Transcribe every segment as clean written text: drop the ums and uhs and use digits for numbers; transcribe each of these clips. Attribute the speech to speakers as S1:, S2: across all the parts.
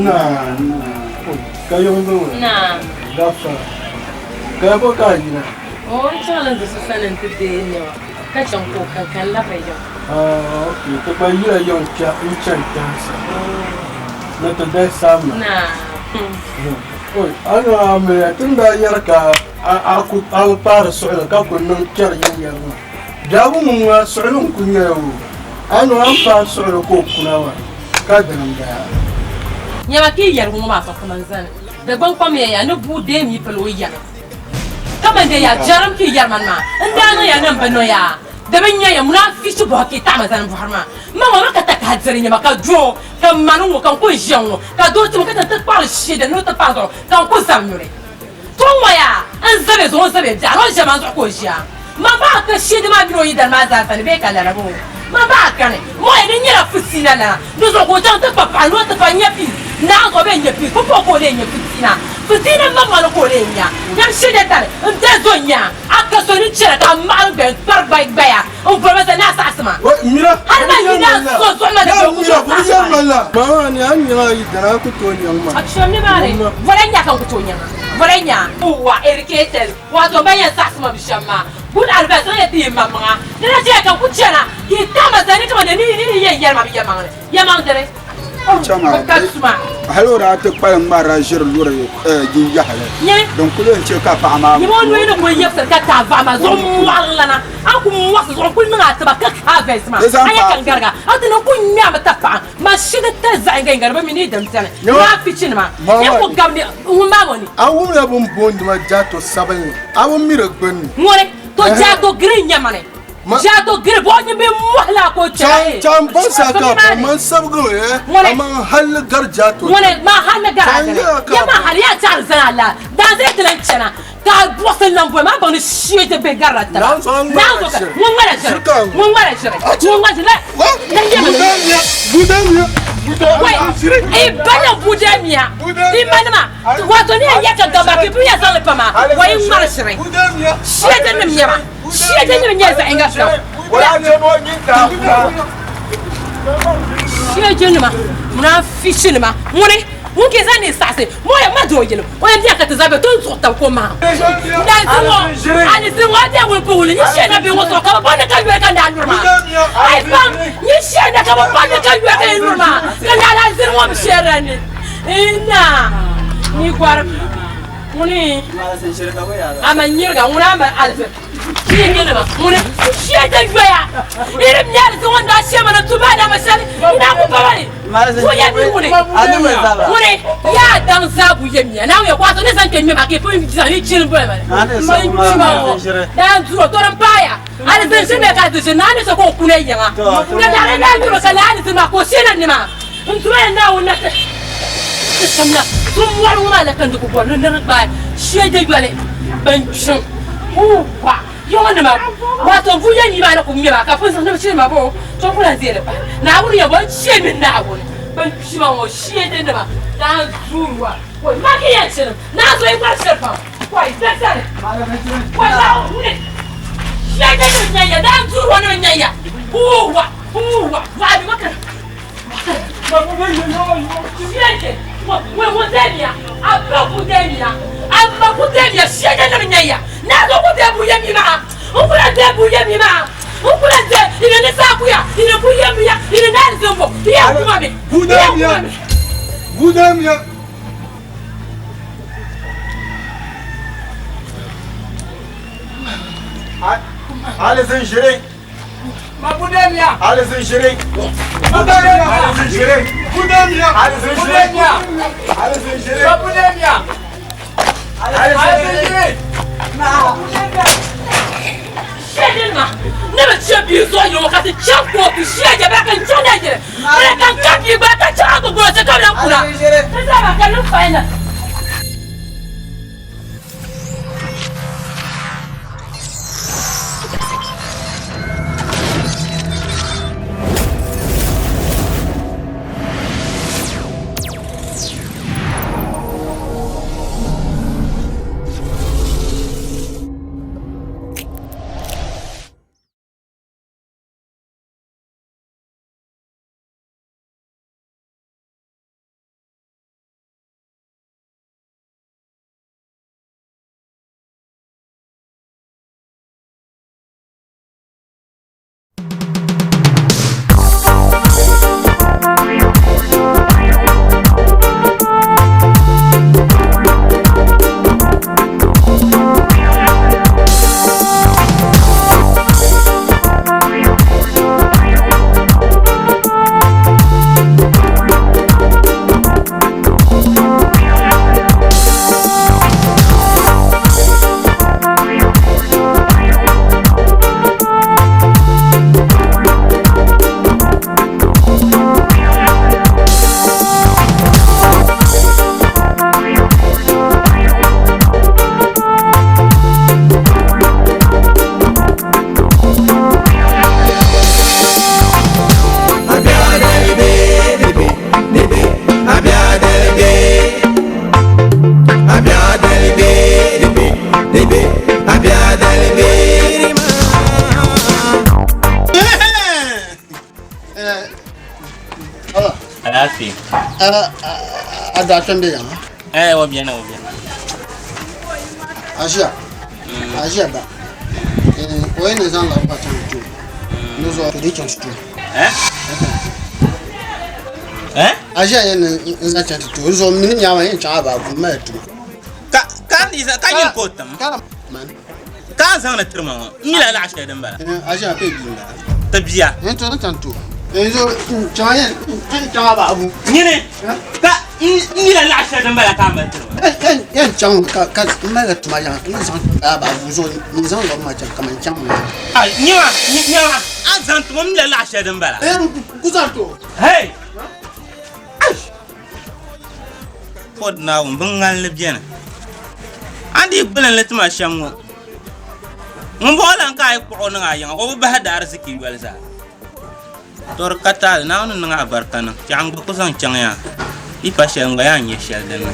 S1: Naa, ka yiŋ niŋ li?
S2: Naa.
S1: Gafara. Ka ya bɔ ka a yina?
S2: O, n chaŋla n so sani nti deei nɛma ka chaŋ ka o kani ka n labiri yiŋ.
S1: Ah, ok. Ti gba yila yiŋ n-chani kpɛhi sa ni ti dahi saamba.
S2: Naa.
S1: Oi, a ni a miriya ti ni daa yɛri ka a ku a bi paari suɣili ka ku niŋ kpɛri yɛnyɛri maa. Biɛhigu ŋun ŋuna suɣili n-ku nyɛli o. A ni a ni paai suɣili ka o kuna maa, ka dini m-bala.
S2: Nyama ka yi yɛligu ŋɔ maa zuɣu kaman zani Dagbaŋ kpamiya ya ni bua deemi yi pali o yɛli. Kaman de ya jɛrim ka yi yɛri mani maa, n daa niŋ ya ni m bi no ya. Di bi nya ya munaafichi bɔha ka yi taɣi ma zani bɔhiri maa. Ma ŋɔ ma ka takaha diri nyama ka doo ka m mani ŋɔ ka n ku ʒiya ŋɔ ka doo ti ma ka ti ti kpaɣiri shee din ni o ti paai zuɣu ka n ku zabi nyuli. To ŋɔ yaa n zabi zuɣu n zabi biɛɣu ni o ʒiya maa zuɣu ka o ʒiya. Man baɣa ka shee maa mini o yidana maa zaa sani bee ka lala boo? Man baɣa kani mɔɣi ni nyɛla fitiina lana di zuɣu ka o chaŋ ti kpa paɣa ni o ti pa nya peace naa zuɣu bee n-nya peace pumpɔŋɔ ka o lee nya fitiina fitiina maŋmaŋ ni ka o lee nya nyam shee tali n da zo nya a ka so ni chana ka a maɣiri gbaya n-kpari gbai gbaya n voli ma zani a saɣisi ma hali man yi daa so zuɣu ma di bɛ ku tooi saɣisi ma ni.
S1: Mama ni a ni nyaŋ a yidana a ku tooi nyaŋ ma.
S2: A tushɛm ni maa ni voli n nya ka n ku tooi nyaŋ a voli n nya. Wa educated Wato ban yɛn saɣisi ma bishɛm maa, good advice n yɛn ti yi maŋmaŋa ni na chɛya ka n ku chana ka yi taɣi ma zani kaman ni yi ni yɛn yɛli ma bi yɛmaŋli yɛmaŋdini
S3: Chama,
S2: ka suma.
S3: Hali o daa ti kpalim ŋmarila ʒiri luri jinyahili din kuli yɛn chɛ ka paɣa maa
S2: Nyama o noli ni kuli yɛbisiri ka taai vaɣu maa zuɣu m-mɔɣiri lana, a ni ku mɔɣisi zuɣu n-kuli niŋ a tiba ka harvest maa, a nya ka n gariga a ti niŋ ku ŋmɛrimi tabi paɣa. Ma shiri tali zaɣ yiŋga yiŋga di bi mi ni yi dim beni. Munaafichinima, yi ku gabi ni ŋun maa ŋɔ ni.
S1: A wumla bɛ ni boondi ma jaato sabinli, a bi mi di gbunni.
S2: Ŋuni, to jaato green n-nyɛ mani. Jaato green, bɔ nyin bi mɔhi la ka o chana ee.
S1: Chaŋ baŋ saha ka a bɔri man sabigimi ee, amaa n halli gari jaato
S2: green. Ŋuni, man halli gari a dini. Ya man halli, yaa chaɣiri zani a la. Daanzee ti lan chana. Ka a buɣisi n lan boli ma, a baŋ ni shee ti be garila taba. Naanzuo ka ŋun ŋmala ʒiri, ŋun ŋmala ʒiri, ŋun ŋma ʒiri la n yɛmi ni. Wai, i ba nya budemia, i manima, wato ni yɛn yɛ ka gamba ka i pun yɛn zaŋ li pa maa, wa yi ŋmari ʒiri. Shee ti nim nyɛma, shee ti nim nyɛ zaɣ yiŋga kam. Shee jinima, munaafichinima, ŋuni. Ŋun ke zaŋ ni saɣisi mɔya ma doo yili o yɛn biɛhi ka ti zabi ti zuɣu tab ko maŋ. Dansi ŋɔ a ni ŋɔ a biɛhi ŋun puhuli nyi shee na bɛ ŋɔ zuɣu ka bi bɔri ni ka yoli ka naa nyuri maa. A yi baŋ nyi shee na ka bi bɔri ni ka yoli ka yi nyuri maa ka naa lahi ziri ŋɔ bi sheerila ni naa ni gɔri ŋuni a ma nyiriga ŋuni a ma alizi. Shiiginima ŋuni shee ti yoya irim nyɛli ti ŋun daa shee mana tu ba dama shɛli ina ku pamali ku yɛ mi ŋuni ŋuni yaa daŋ zaa bu yɛ miya naa ŋun kwato ni zaŋ kpɛ ŋmɛma ka pun zaŋ yi chini boli mani man chima ŋɔ daan duro to din paaya ali zin ʒi mɛ ka di ʒi naa ni so ka o kuna yiŋa ka daɣari naa nyuro ka laa ni zin maa ka o shee na nima n tuma ya Naawuni na ti samla sun mɔri ŋɔ maa la ka n di ku bɔri ni ni di gbaai shee di yoli ban kpiŋ wa yiŋɔ nima wato n ya nima ni ku ŋmɛ ba ka pun zaŋ ni bi chiri ma bo to ku lahi deeli pahi Naawuni ya bo n chɛ mini Naawuni ban kpima ŋɔ shee di nima daan zuuri wa koi ma ki yɛn chirim naa zo yi ŋmari shiri pam koi dasani koi Naawuni shee di nim nyɛ ya daan zuuri wa nim nyɛ ya wa wa wa bi ma kana
S3: Alizin ʒiri. Alizin ʒiri. Alizin ʒiri. Alizin ʒiri. Alizin ʒiri. Alizin ʒiri.
S2: Shɛdinima ni bi chɛ bia zuɣu yino ka ti chaŋ kootu shee je bɛ ka n chaŋ Nigeria bɛ ka n ka bia gba ka chaŋ Agogo ti ka bi lahi kuna ti zaa maa ka niŋ final.
S4: Alaafee.
S1: A daa kpɛm bɛ yaŋa?
S4: Eh, o beni, o beni.
S1: A ʒiya? A ʒiya ba. O yi ni zaŋ la ba chaŋ ti o. Ni zuɣu ka di chaŋ ti ti o.
S4: Eh? Eh?
S1: A ʒiya yɛn ni n zaŋ chaŋ ti ti o. Di zuɣu mini nyaama yɛn chaŋ a ba gum mali tuma.
S4: Ka ka ni ka yin ka o tim.
S1: Ka man.
S4: Ka a zaŋ ni tiri ma ŋɔ. N mi la laɣ shɛli din bala.
S1: A ʒiya pa bia m-bala.
S4: Ti bia.
S1: N ti chaŋ ti o. N chaŋ yɛn n chaŋ a ba abu.
S4: Nyini ka n mi la laɣ shɛli din bala ka a mali tiri ma.
S1: Yɛn chaŋ ka ka n mali tuma yaŋa n zaŋ a ba abu zuɣu n zaŋ lɔri maa chaŋ kaman chaŋ mi.
S4: A nyama nyama a zaŋ ti ma n mi la laɣ shɛli din bala.
S1: N ku zaŋ ti o.
S4: Hey! Ford Naawuni bin ŋanli beni. A ni dii gbulinli ti ma shɛm ŋɔ, ŋumbɔŋɔ lan ka a yi kpuɣ o niŋ a yiŋa, o bi bahi di ariziki yoli zaa. To di ka taali, Naawuni niŋ a barika niŋ. Piɛɣu n-gba ku zaŋ chaŋ yaa, yi pa shɛli n-gba yaa n-nyɛ shɛli din ni.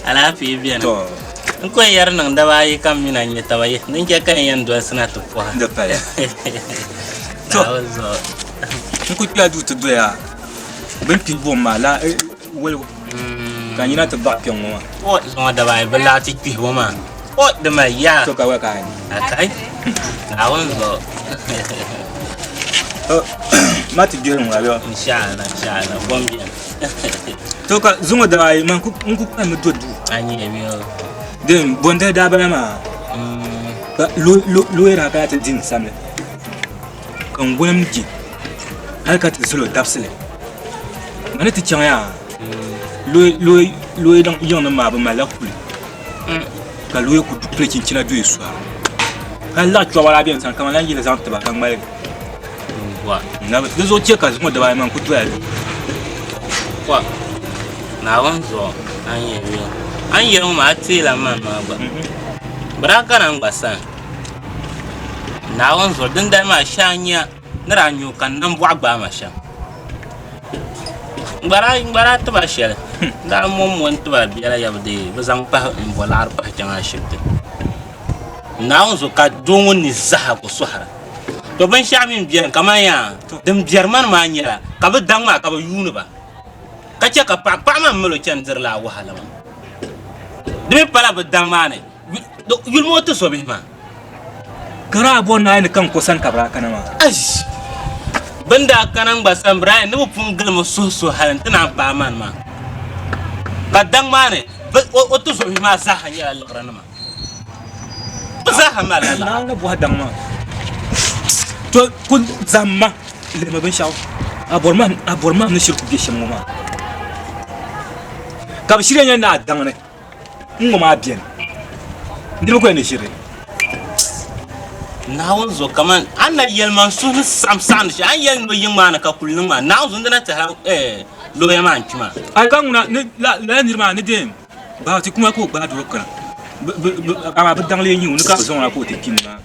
S4: Alaafee beni n ko yɛri niŋ daba ayi kam mina n nyɛ taba yi din chɛ ka n yɛn dolisi na ti pɔha
S5: Di paya. To.
S4: Naawuni zuɣu.
S5: N ku kpɛla duu ti doya bɛ ni kpi buɣim maa la woligu ka n yina ti baɣi kpɛŋ ŋɔ maa.
S4: O zuŋɔ daba ayi bɛ laɣi ti kpihi o maa. O di mali yaa.
S5: To ka wali ka a ni.
S4: Akai. Naawuni zuɣu.
S5: Ma ti gbihiri ŋuna bɛ.
S4: Inshallah, inshallah. Bom beni.
S5: To ka zuŋɔ daba ayi man n ku kpalimmi do duu.
S4: A nyɛ mi o.
S5: Din bondali daa bala maa ka looya daa kana ti di n samli ka n golim je hali ka ti zali o dabisili ma ni ti chaŋ yaa looya yiŋ nim maa bi malila kuli ka looya ku pili chinchina doya suha ka laɣa chɔba daa bɛ n sani ka man lahi yili zaŋ tiba ka ŋmaligi di zuɣu chɛ ka zuŋɔ dibaayi maa n ku doya duu.
S4: Naawuni zuɣu a ni yɛli o a ni yɛli ŋɔ maa a teela man maa gba bɛ daa kana n gba sani Naawuni zuɣu dindali maa shee a nya ni daa nya o ka nambɔɣu gbaai ma shɛm n gba daa tiba shɛli n daa mommo n tiba biɛla ya bi zaŋ pahi n bo laɣiri pahi chaŋ ashibiti Naawuni zuɣu ka doo ŋɔ ni zaha ka o sɔhira to binshɛɣu mi m-beni kamani yaa din biɛri ma ni maa nyɛla ka bɛ daŋ maa ka bɛ yuuni ba ka chɛ ka paɣa paɣa maa mali o chani diri lala wahala maa. Di mi pala bɛ daŋ maa ni yuli maa o ti so bihi maa.
S5: Ka daa bɔri ni a yi ni ka n ko sani ka bɛ daa kana maa.
S4: Ash! Bɛ ni daa kana n gba sani bɛ daa yɛn ni bɛ pun gilimi suhi suhi hali nti naan paai mani maa. Ka daŋ maa ni o ti so bihi maa zaaha nyɛla liɣirinima. Bɛ zaaha malila liɣiri.
S5: Naawuni bɔhi daŋ maa, To ku zahim ma lihimi binshɛɣu a bɔri mahim ni shiri ku be shɛm ŋɔ maa. Ka bɛ shiri yɛn ni a daŋ ni n-ŋɔ maa beni, niriba ku yɛn ni ʒiri li.
S4: Naawuni zuɣu kaman a ni na yɛli ma n suhu ni saɣim saɣim di shɛli, a ni yɛli ni o yiŋ maa ni ka kul niŋ maa, Naawuni zuɣu n di na tɛhila looya maa n-kpi maa.
S5: A ka ŋuna ni lala niri maa ni deem baɣa ti kuma ka o gbaai doro kana, amaa bɛ daŋ lee nyɛ o ni ka bɛ zaŋ o na ka o ti kpi ni maa.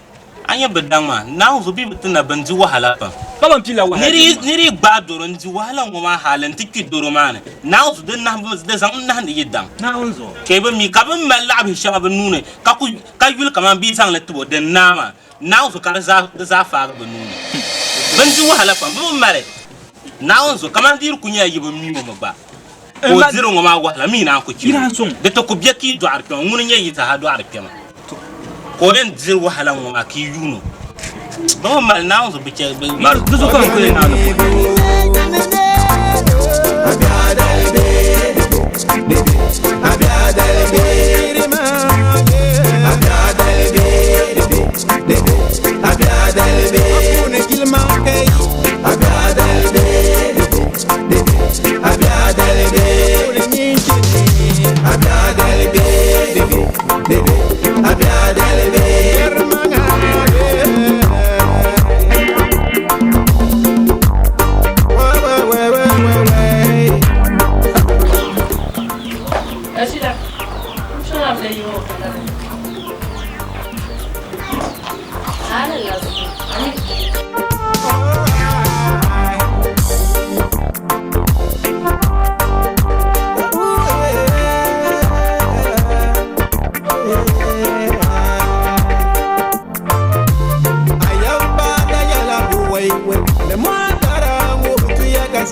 S4: A nya bɛ daŋ maa, Naawuni zuɣu bɛ bi ti na bɛn di wahala pam.
S5: Pa bɛn pili la wahala dibu maa.
S4: Nir yi gbaai doro n-di wahala ŋɔ maa hali nti kpi doro maa ni, Naawuni zuɣu di nahimbu di zaŋ n nahindi yi daŋ.
S5: Naawuni zuɣu.
S4: Ka yi bi mi ka bɛ ni mali laɣibihi shɛŋa bɛ nuu ni ka ku ka yuli kaman bɛ yi zaŋ li tib o din naai maa, Naawuni zuɣu ka di zaa faagi bɛ nuu ni. Bɛn di wahala pam, bɛ bi mali Naawuni zuɣu kaman di yi di ku nyɛla yi bi mi o mi gba. Ka o diri ŋɔ maa wahala mi naan ku chɛ o. Di ti ku be ka yi dɔɣiri kpɛma, ŋuni n-nyɛ yi zaa dɔɣiri kpɛma. Ka o yɛn diri wahala ŋɔ maa ka yi yuun o. Bɛ mi mali Naawuni zuɣu bɛ chɛ bɛ.
S5: Mari, di zuɣu ka n kuli Naawuni puhi.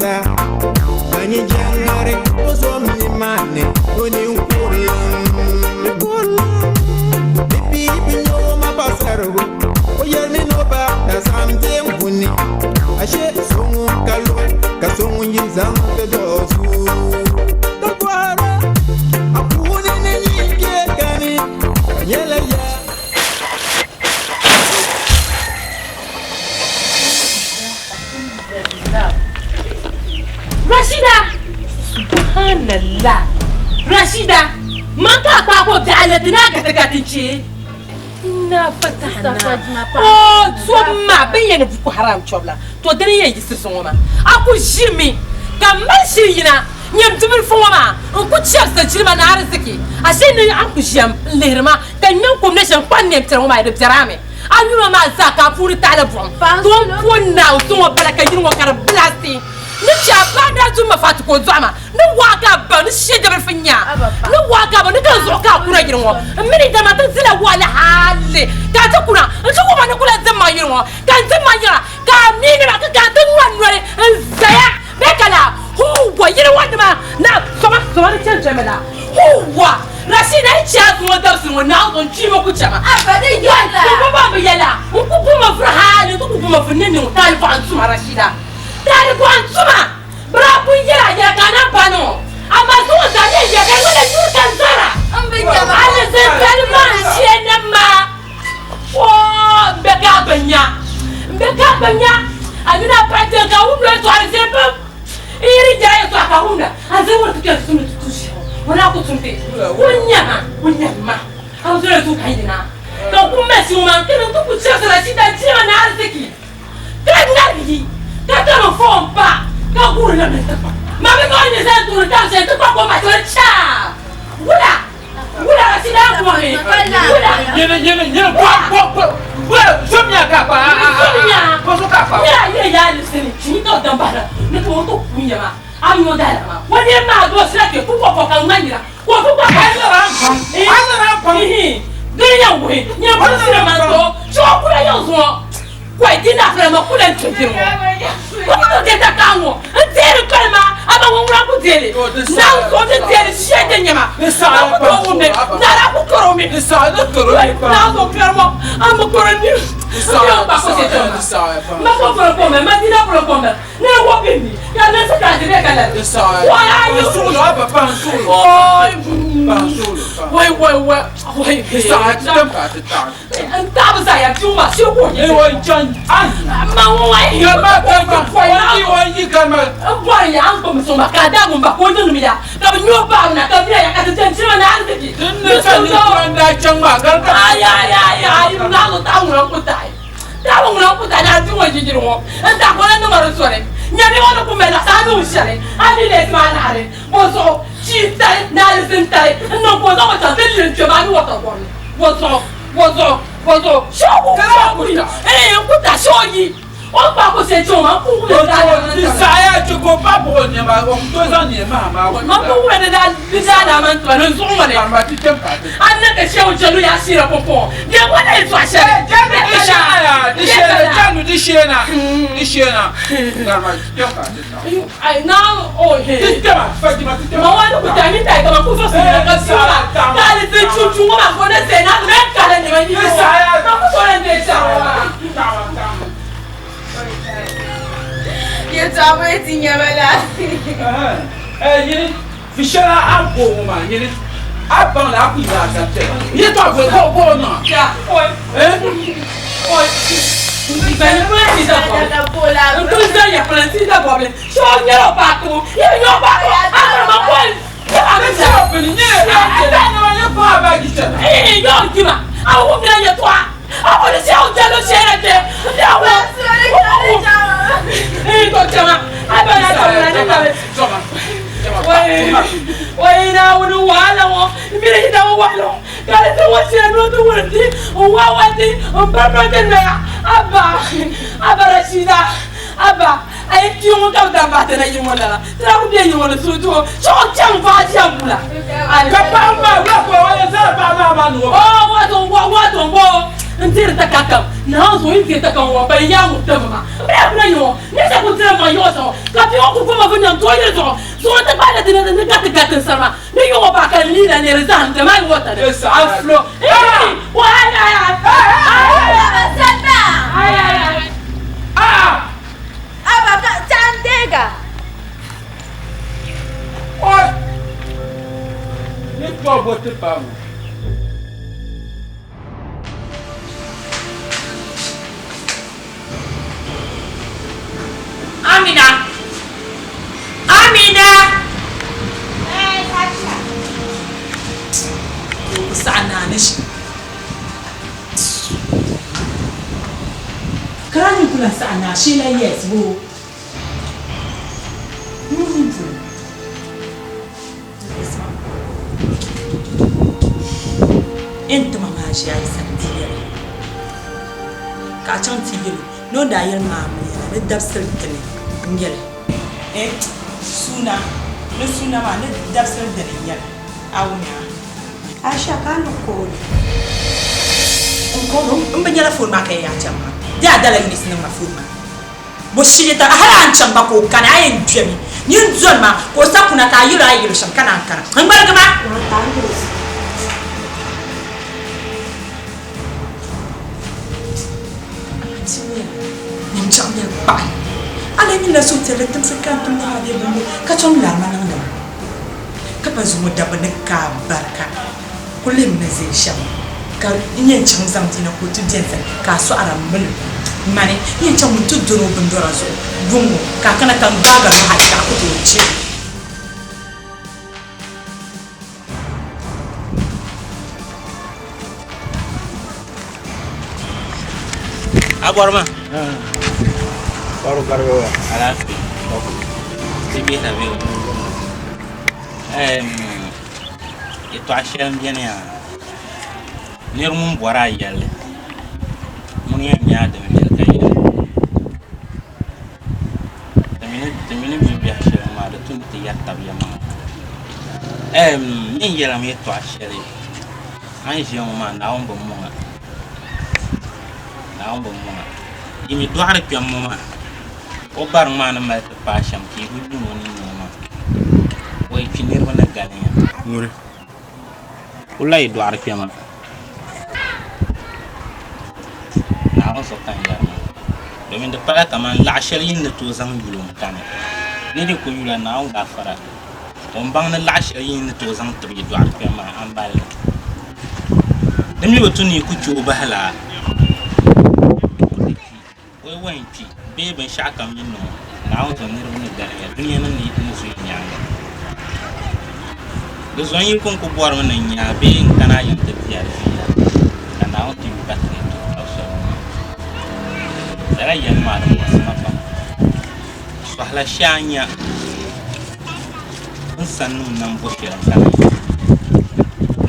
S6: sa Ka nyɛ jɛŋari o zom nimaani o ninkurilim Bibi bi nyɛ o ma paɣasarigu O yɛli ni ni o ba na zaɣim deei ŋuni Ashe so ŋun ka luɣi ka so ŋun yi zaŋ ti duɣi o suu Ka bɔhira a puuni ni nyin kpe kani ka nyɛla ya.
S2: Rashida! Subhanallah! Rashida! Man ka a kpaagi o biɛɣu ni ti naa gatigati n-chɛ. Inna fatahna. Oh, tom ma bɛ yɛn ni Boko Haram chɔbu la, to dini yɛn yiɣisi zuŋɔ maa. A ku ʒimi ka m mali shiri yina nyɛ m bibilifu ŋɔ maa n-ku chɛbisi jilima ni ariziki. Ashe ni a ku ʒiya n-lihiri ma ka n ŋme n kom ni shɛm kpa n nɛmpiɛla ŋɔ maa di biɛri a mi. A nyuna maa zaa ka a puuni taɣili buɣim. To m po Naawuni ŋɔ bala ka yini ŋɔ ka di bilasi. Ni chɛ a paɣa daa du ma Fati ka o dɔɣi ma. Ni waɣa ka a baŋ ni shee dabili fi nya a. Ni waɣa ka a baŋ ni ka n zuɣu ka a kuna yini ŋɔ. M mini dama ti dila waɣila hali ka a ti kuna. N ti wum a ni ku lahi dim ma yini ŋɔ ka n dim ma yiŋa ka a mi ni ma ka ka a ti ŋɔ noli n zaya bee ka laa huuwa yini ŋɔ nima na soma soma di chani chani mi laa huuwa Rashida yi chɛ a zuŋɔ dabisili ŋɔ Naawuni n kpiima ku chɛ ma. N ku bi yɛla n ku bu ma vuri hali n ti ku bu ma vuri ni niŋ taali bɔɣu n tuma Rashida taali bɔɣu n tuma. Bɛ daa pun yɛl a yɛla ka a naan paai niŋ o, amaa zuŋɔ zaa nyɛ yɛla ka di ŋmanila nyuri ka n zara. Alizandali maa n-shee ni maa, oo, m be ka a bi nya, m be ka a bi nya, a mini a paɣa kpɛŋ ka a wum noli tɔɣiri ʒiri pam. N yi di yɛla yɛtɔɣa ka a wumda, a zaŋ o ti kpɛri ti tumdi ti tuun shɛli o daa ku tum ti. O nya ma, o nya ma, a bi zɔrila tuun ka yina ka n ku mali suŋ maa n-kani n ti ku chɛbisira ʒidan jilima ni ariziki. Ka ŋarigi ka kama foon pa ka guuri na mini ti kpa. Ma bi noli ni zani tuuri tam shɛli ti kpa ko ma toli chaa. Wula wula ka ti daa bɔhi wula.
S5: Nyini nyini nyini bɔ bɔ bɔ bɔ zomiya ka kpa
S2: Zomiya
S5: bɔ so ka kpa.
S2: Nira yɛ yaa lisini chi ka dan bahira ni ti o to ku nyɛma a mi o daala maa o niri maa doo sira kpe ku kɔ kɔ ka ŋma nira ka o ku kpa kpa.
S5: A nira pam.
S2: Dini yɛn wuhi nyɛ bɔ sira man to chi o kula yɛn zuŋɔ. Kɔi di nafila ma kula n tuhi ŋɔ. Ko ku ti ta ka ŋɔ n deeri kali ma ama ŋɔ ŋuna ku deeli na n so ti deeli shɛ di nyɛma na ku tooi wumdi na daa ku kɔro mi na so kpɛri ŋɔ a mi kɔro ni n ba ko se tɔŋ ma ko fɔlɔ kɔmɛ ma dina fɔlɔ kɔmɛ ne wo bi mi ka ne se ka di bɛ ka la wala ayi wai wai wai wai N taɣibu zaa ya bia maa shee ka o nyɛ N bɔri ya a ni gbubi so maa ka a daa ŋun ba ka o niŋmi ya ka bɛ nya o paɣibu na ka bia ya ka ti chani jilima ni ariziki Ayi naɣ taɣi ŋuna n-ku taɣi taɣibu ŋuna n-ku taɣi ni a bia ŋɔ ʒiʒiri ŋɔ n taɣi ka o lahi niŋ ma di soli nya bia ŋɔ ni ku mali laɣisi a niŋ shɛli a mi leei ti maa laɣiri bɔzuɣu chi tali ni alizin tali n-niŋ ka o zaŋ o chaŋ ti liri n-kpe maa ni wata gɔrili bɔzuɣu Bɔzuɣu, bɔzuɣu, shɛŋa ku yi, ee, n ku ta shɛŋa yi, o ni kpaai ku shɛli chaŋ maa, n ku wum di daa
S5: Di saɣiya chɛ ka o pa buɣ o nɛma, o ku tooi zaŋ neen maha maa ku
S2: Man ku wum di daa di daa daa man tiba ni n zuɣu ŋɔ ni.
S5: Karima ti kpɛm ka a ti.
S2: A ni ka shɛŋa chɛ lu ya asiira pumpɔŋɔ, bɛ ŋɔ na yɛtɔɣ shɛli.
S5: Jɛndu di sheena ya, di sheena, jɛndu di sheena, di sheena. Karima ti kpɛm ka a ti.
S2: Ai na o he.
S5: Ti kpɛma, Fatima ti kpɛma.
S2: Ma wani ku ta mi tai kama ku fa su na ka si ma. Ta li ti chu chu ma ko na se na me ka la ni ma ni. Ma ku ko na de cha ma.
S7: Yɛtɔɣa bɔyi ti nyɛma la.
S5: Eh, yini fi shɛli a ni bo ŋɔ maa yini a baŋ la a ku yina a zabipiɛla yɛtɔɣa bɔyi ka o bɔ o niŋa.
S2: Ya, oi.
S5: Eh?
S2: Oi. Abba, Abba Rashida, Abba, a yi kpi ŋun ka bi daa bahi ti na yi ŋɔ lala, ti daa ku be yi ŋɔ ni suhutuho, chuɣu chaŋ paɣa jɛmbula.
S5: Ka paɣa maa wula ka o yɛn zali paɣa maa maa ni o.
S2: Oo, wato wato n-bɔŋɔ, n diri takakam, Naawuni zuɣu yi diri takam ŋɔ, ban yaa ŋun tibigi ma. M bi daa kuna yi ŋɔ, ni sa ku diri ma yɔɣɔ zuɣu ka bia ŋɔ ku goma vi niŋ doo yili zuɣu zuɣu ti gbaai la dini ni gati gati n sari maa ni yɔɣɔ baa ka lii la ni di zahim di maa yɔɣɔ tani a fulo Amina! Amina! Ku saɣa naa ni shim. Kara ni ku lahi saɣa naa shee la yes boo. Nuu ni polo. N tima maa ʒi a yi sani ti yɛli ka a chaŋ ti yɛl o ni o ni daa yɛli ma mi yɛla ni dabisili dini n-nyɛ li. Suuna, ni suuna maa ni dabisili dini n-nyɛ li, a wumya? Aisha, ka a ni kooli? N kooli o, m bi nyɛla foon maa ka yɛn yaa chaŋ maa. Di a dala Eunice niŋ ma foon maa. Bo shili ta hali a ni chaŋ gba ka o kani, a yɛn domi. Nyin doli ma ka o sa kuna ka a yɛl o a yi yɛl o shɛm ka naan kana. N ŋmaligi ma. Nyimchaɣimiya kpaɣi a lee nyini la suhupiɛlli timsi ka n tim niŋ a bee bimbo ka tom lari ma niŋdi ma, ka pa zuŋɔ dabba ni ka a barika ku lihim ni ʒe shɛm ka n yɛn chaŋ zaŋ bia na ka o ti be n sani ka a sɔɣira m-mili mani n yɛn chaŋmi nti dɔni o bindɔra zuɣu yuŋ ŋɔ ka a kana ka n gbaag a nuhi ayi ka a ku tooi chɛ.
S4: A bɔri ma?
S3: Bɔri garibu wa.
S4: Alaafee. Ti bihi na bɛ o. Yɛltɔɣa shɛli n biɛni yaa nira ŋun bɔri a yɛlli ŋuni yɛn nyɛ a din viɛli ka yɛli ti mini bia biɛhi shɛli maa di tu ni ti yɛri tabi yɛlimaŋli n ni yɛli a yɛltɔɣa shɛli a ni ʒiya ŋɔ maa Naawuni bi mɔŋ a Naawuni bi mɔŋ a yi mi dɔɣiri kpɛm ŋɔ maa o bariŋ maa ni mali ti paai shɛm ka yi bi yuun o ni nya o maa o yi kpi niriba ni galiya.
S5: Ŋuni?
S4: O la yi dɔɣiri kpɛma. Naawuni zuɣu ka n yɛri maa domin di pala kaman laɣ shɛli yi ni tooi zaŋ yuli o n-kani. Ni di ku yula Naawuni gaafara o ni baŋ ni laɣ shɛli yi ni tooi zaŋ tibi yi dɔɣiri kpɛma maa a ni mali li. Di mi bi tu ni yi ku chɛ o bahi laa. O yi wain kpi bee binshɛɣukam yi niŋ o, Naawuni zuɣu niriba ni galiya dunianim ni ni zuya nyaaŋa. Di zuɣu n yi pun ku bɔrimi ni n nya a bee n kana a yiŋ ti di a di fiila, ka Naawuni ti yu ka ti lee tuhi tab soli ŋɔ maa. Lala yɛli maa di muɣisi ma pam. Sɔhila shee a nya n sani nim nam bo shɛli n-kana yiŋ.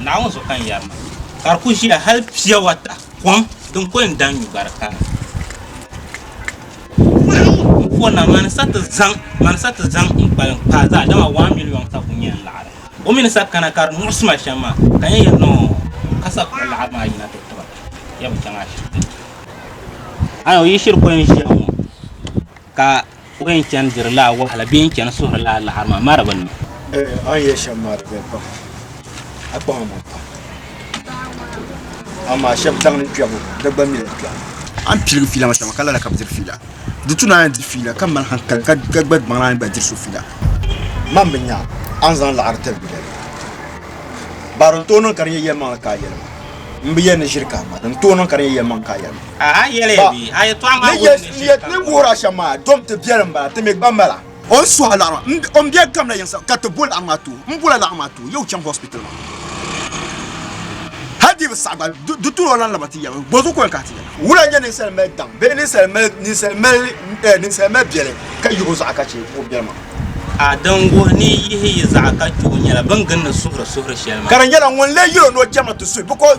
S4: Naawuni zuɣu ka n yɛri maa, ka di ku ʒiya hal pia wata. Kom din ko n daŋ nyu gba di kana. N po na mani sa ti zaŋ mani sa ti zaŋ n kpalim kpaa zaa dama 1 million sa ku nyɛ n laɣiri. O mi ni sa kana ka di muɣisi ma shɛm maa ka n yɛn yɛli noo ka sa kpuɣi laɣiri maa yina ti tiba ya bi chaŋ ashibiti. Ayi o yi shiri ko n ʒiya ŋɔ ka o yɛn chani diri laa wahala bee n chani suhiri laa laɣiri maa ma di bi niŋ.
S3: A ni yɛli shɛm maa di viɛli pam a kpaŋ maŋ pam amaa shɛb daŋ ni kpɛbu di gba mila kpɛbu. A ni piligi fiila ŋɔ shɛm ka lala ka bi diri fiila di tu ni a ni di fiila ka mali hankali ka gba baŋ ni a ni gba diri so fiila. Man bi nya a ni zaŋ laɣiri tiri bidali ba din tooi niŋ ka di nyɛ yɛlimaŋli ka a yɛli ma. M bi yɛli ni ʒiri ka a ma, din tooi niŋ ka di nyɛ yɛlimaŋli ka a yɛli ma.
S4: A yɛliya bee? A yɛtɔɣa maa wuhi ni ʒiri ka
S3: Ni wuhir a shɛm maa, dom ti biɛli m-bala, ti mi gba mala. O ni suhi a laɣiri maa, o ni biɛli kamla yiŋ sa ka ti bo laɣiri maa ti o. M bola laɣiri maa ti o, ya o chaŋ hospital maa. Hal di bi saɣi gba, di tuui o lan laba ti yɛli, bɔzuɣu ka o yɛn kana ti yɛli? Wula n-nyɛ ninsal mali daŋ bee ninsal mali biɛli ka yihi o zaɣa ka chɛ o biɛli maa?
S4: A din wuhi ni yi yihi yi zaɣa ka chɛ o nyɛla bɛ ni gindi suhiri suhiri shɛli maa.
S3: Ka di nyɛla ŋun lee yɛl o ni o chama ti suhi because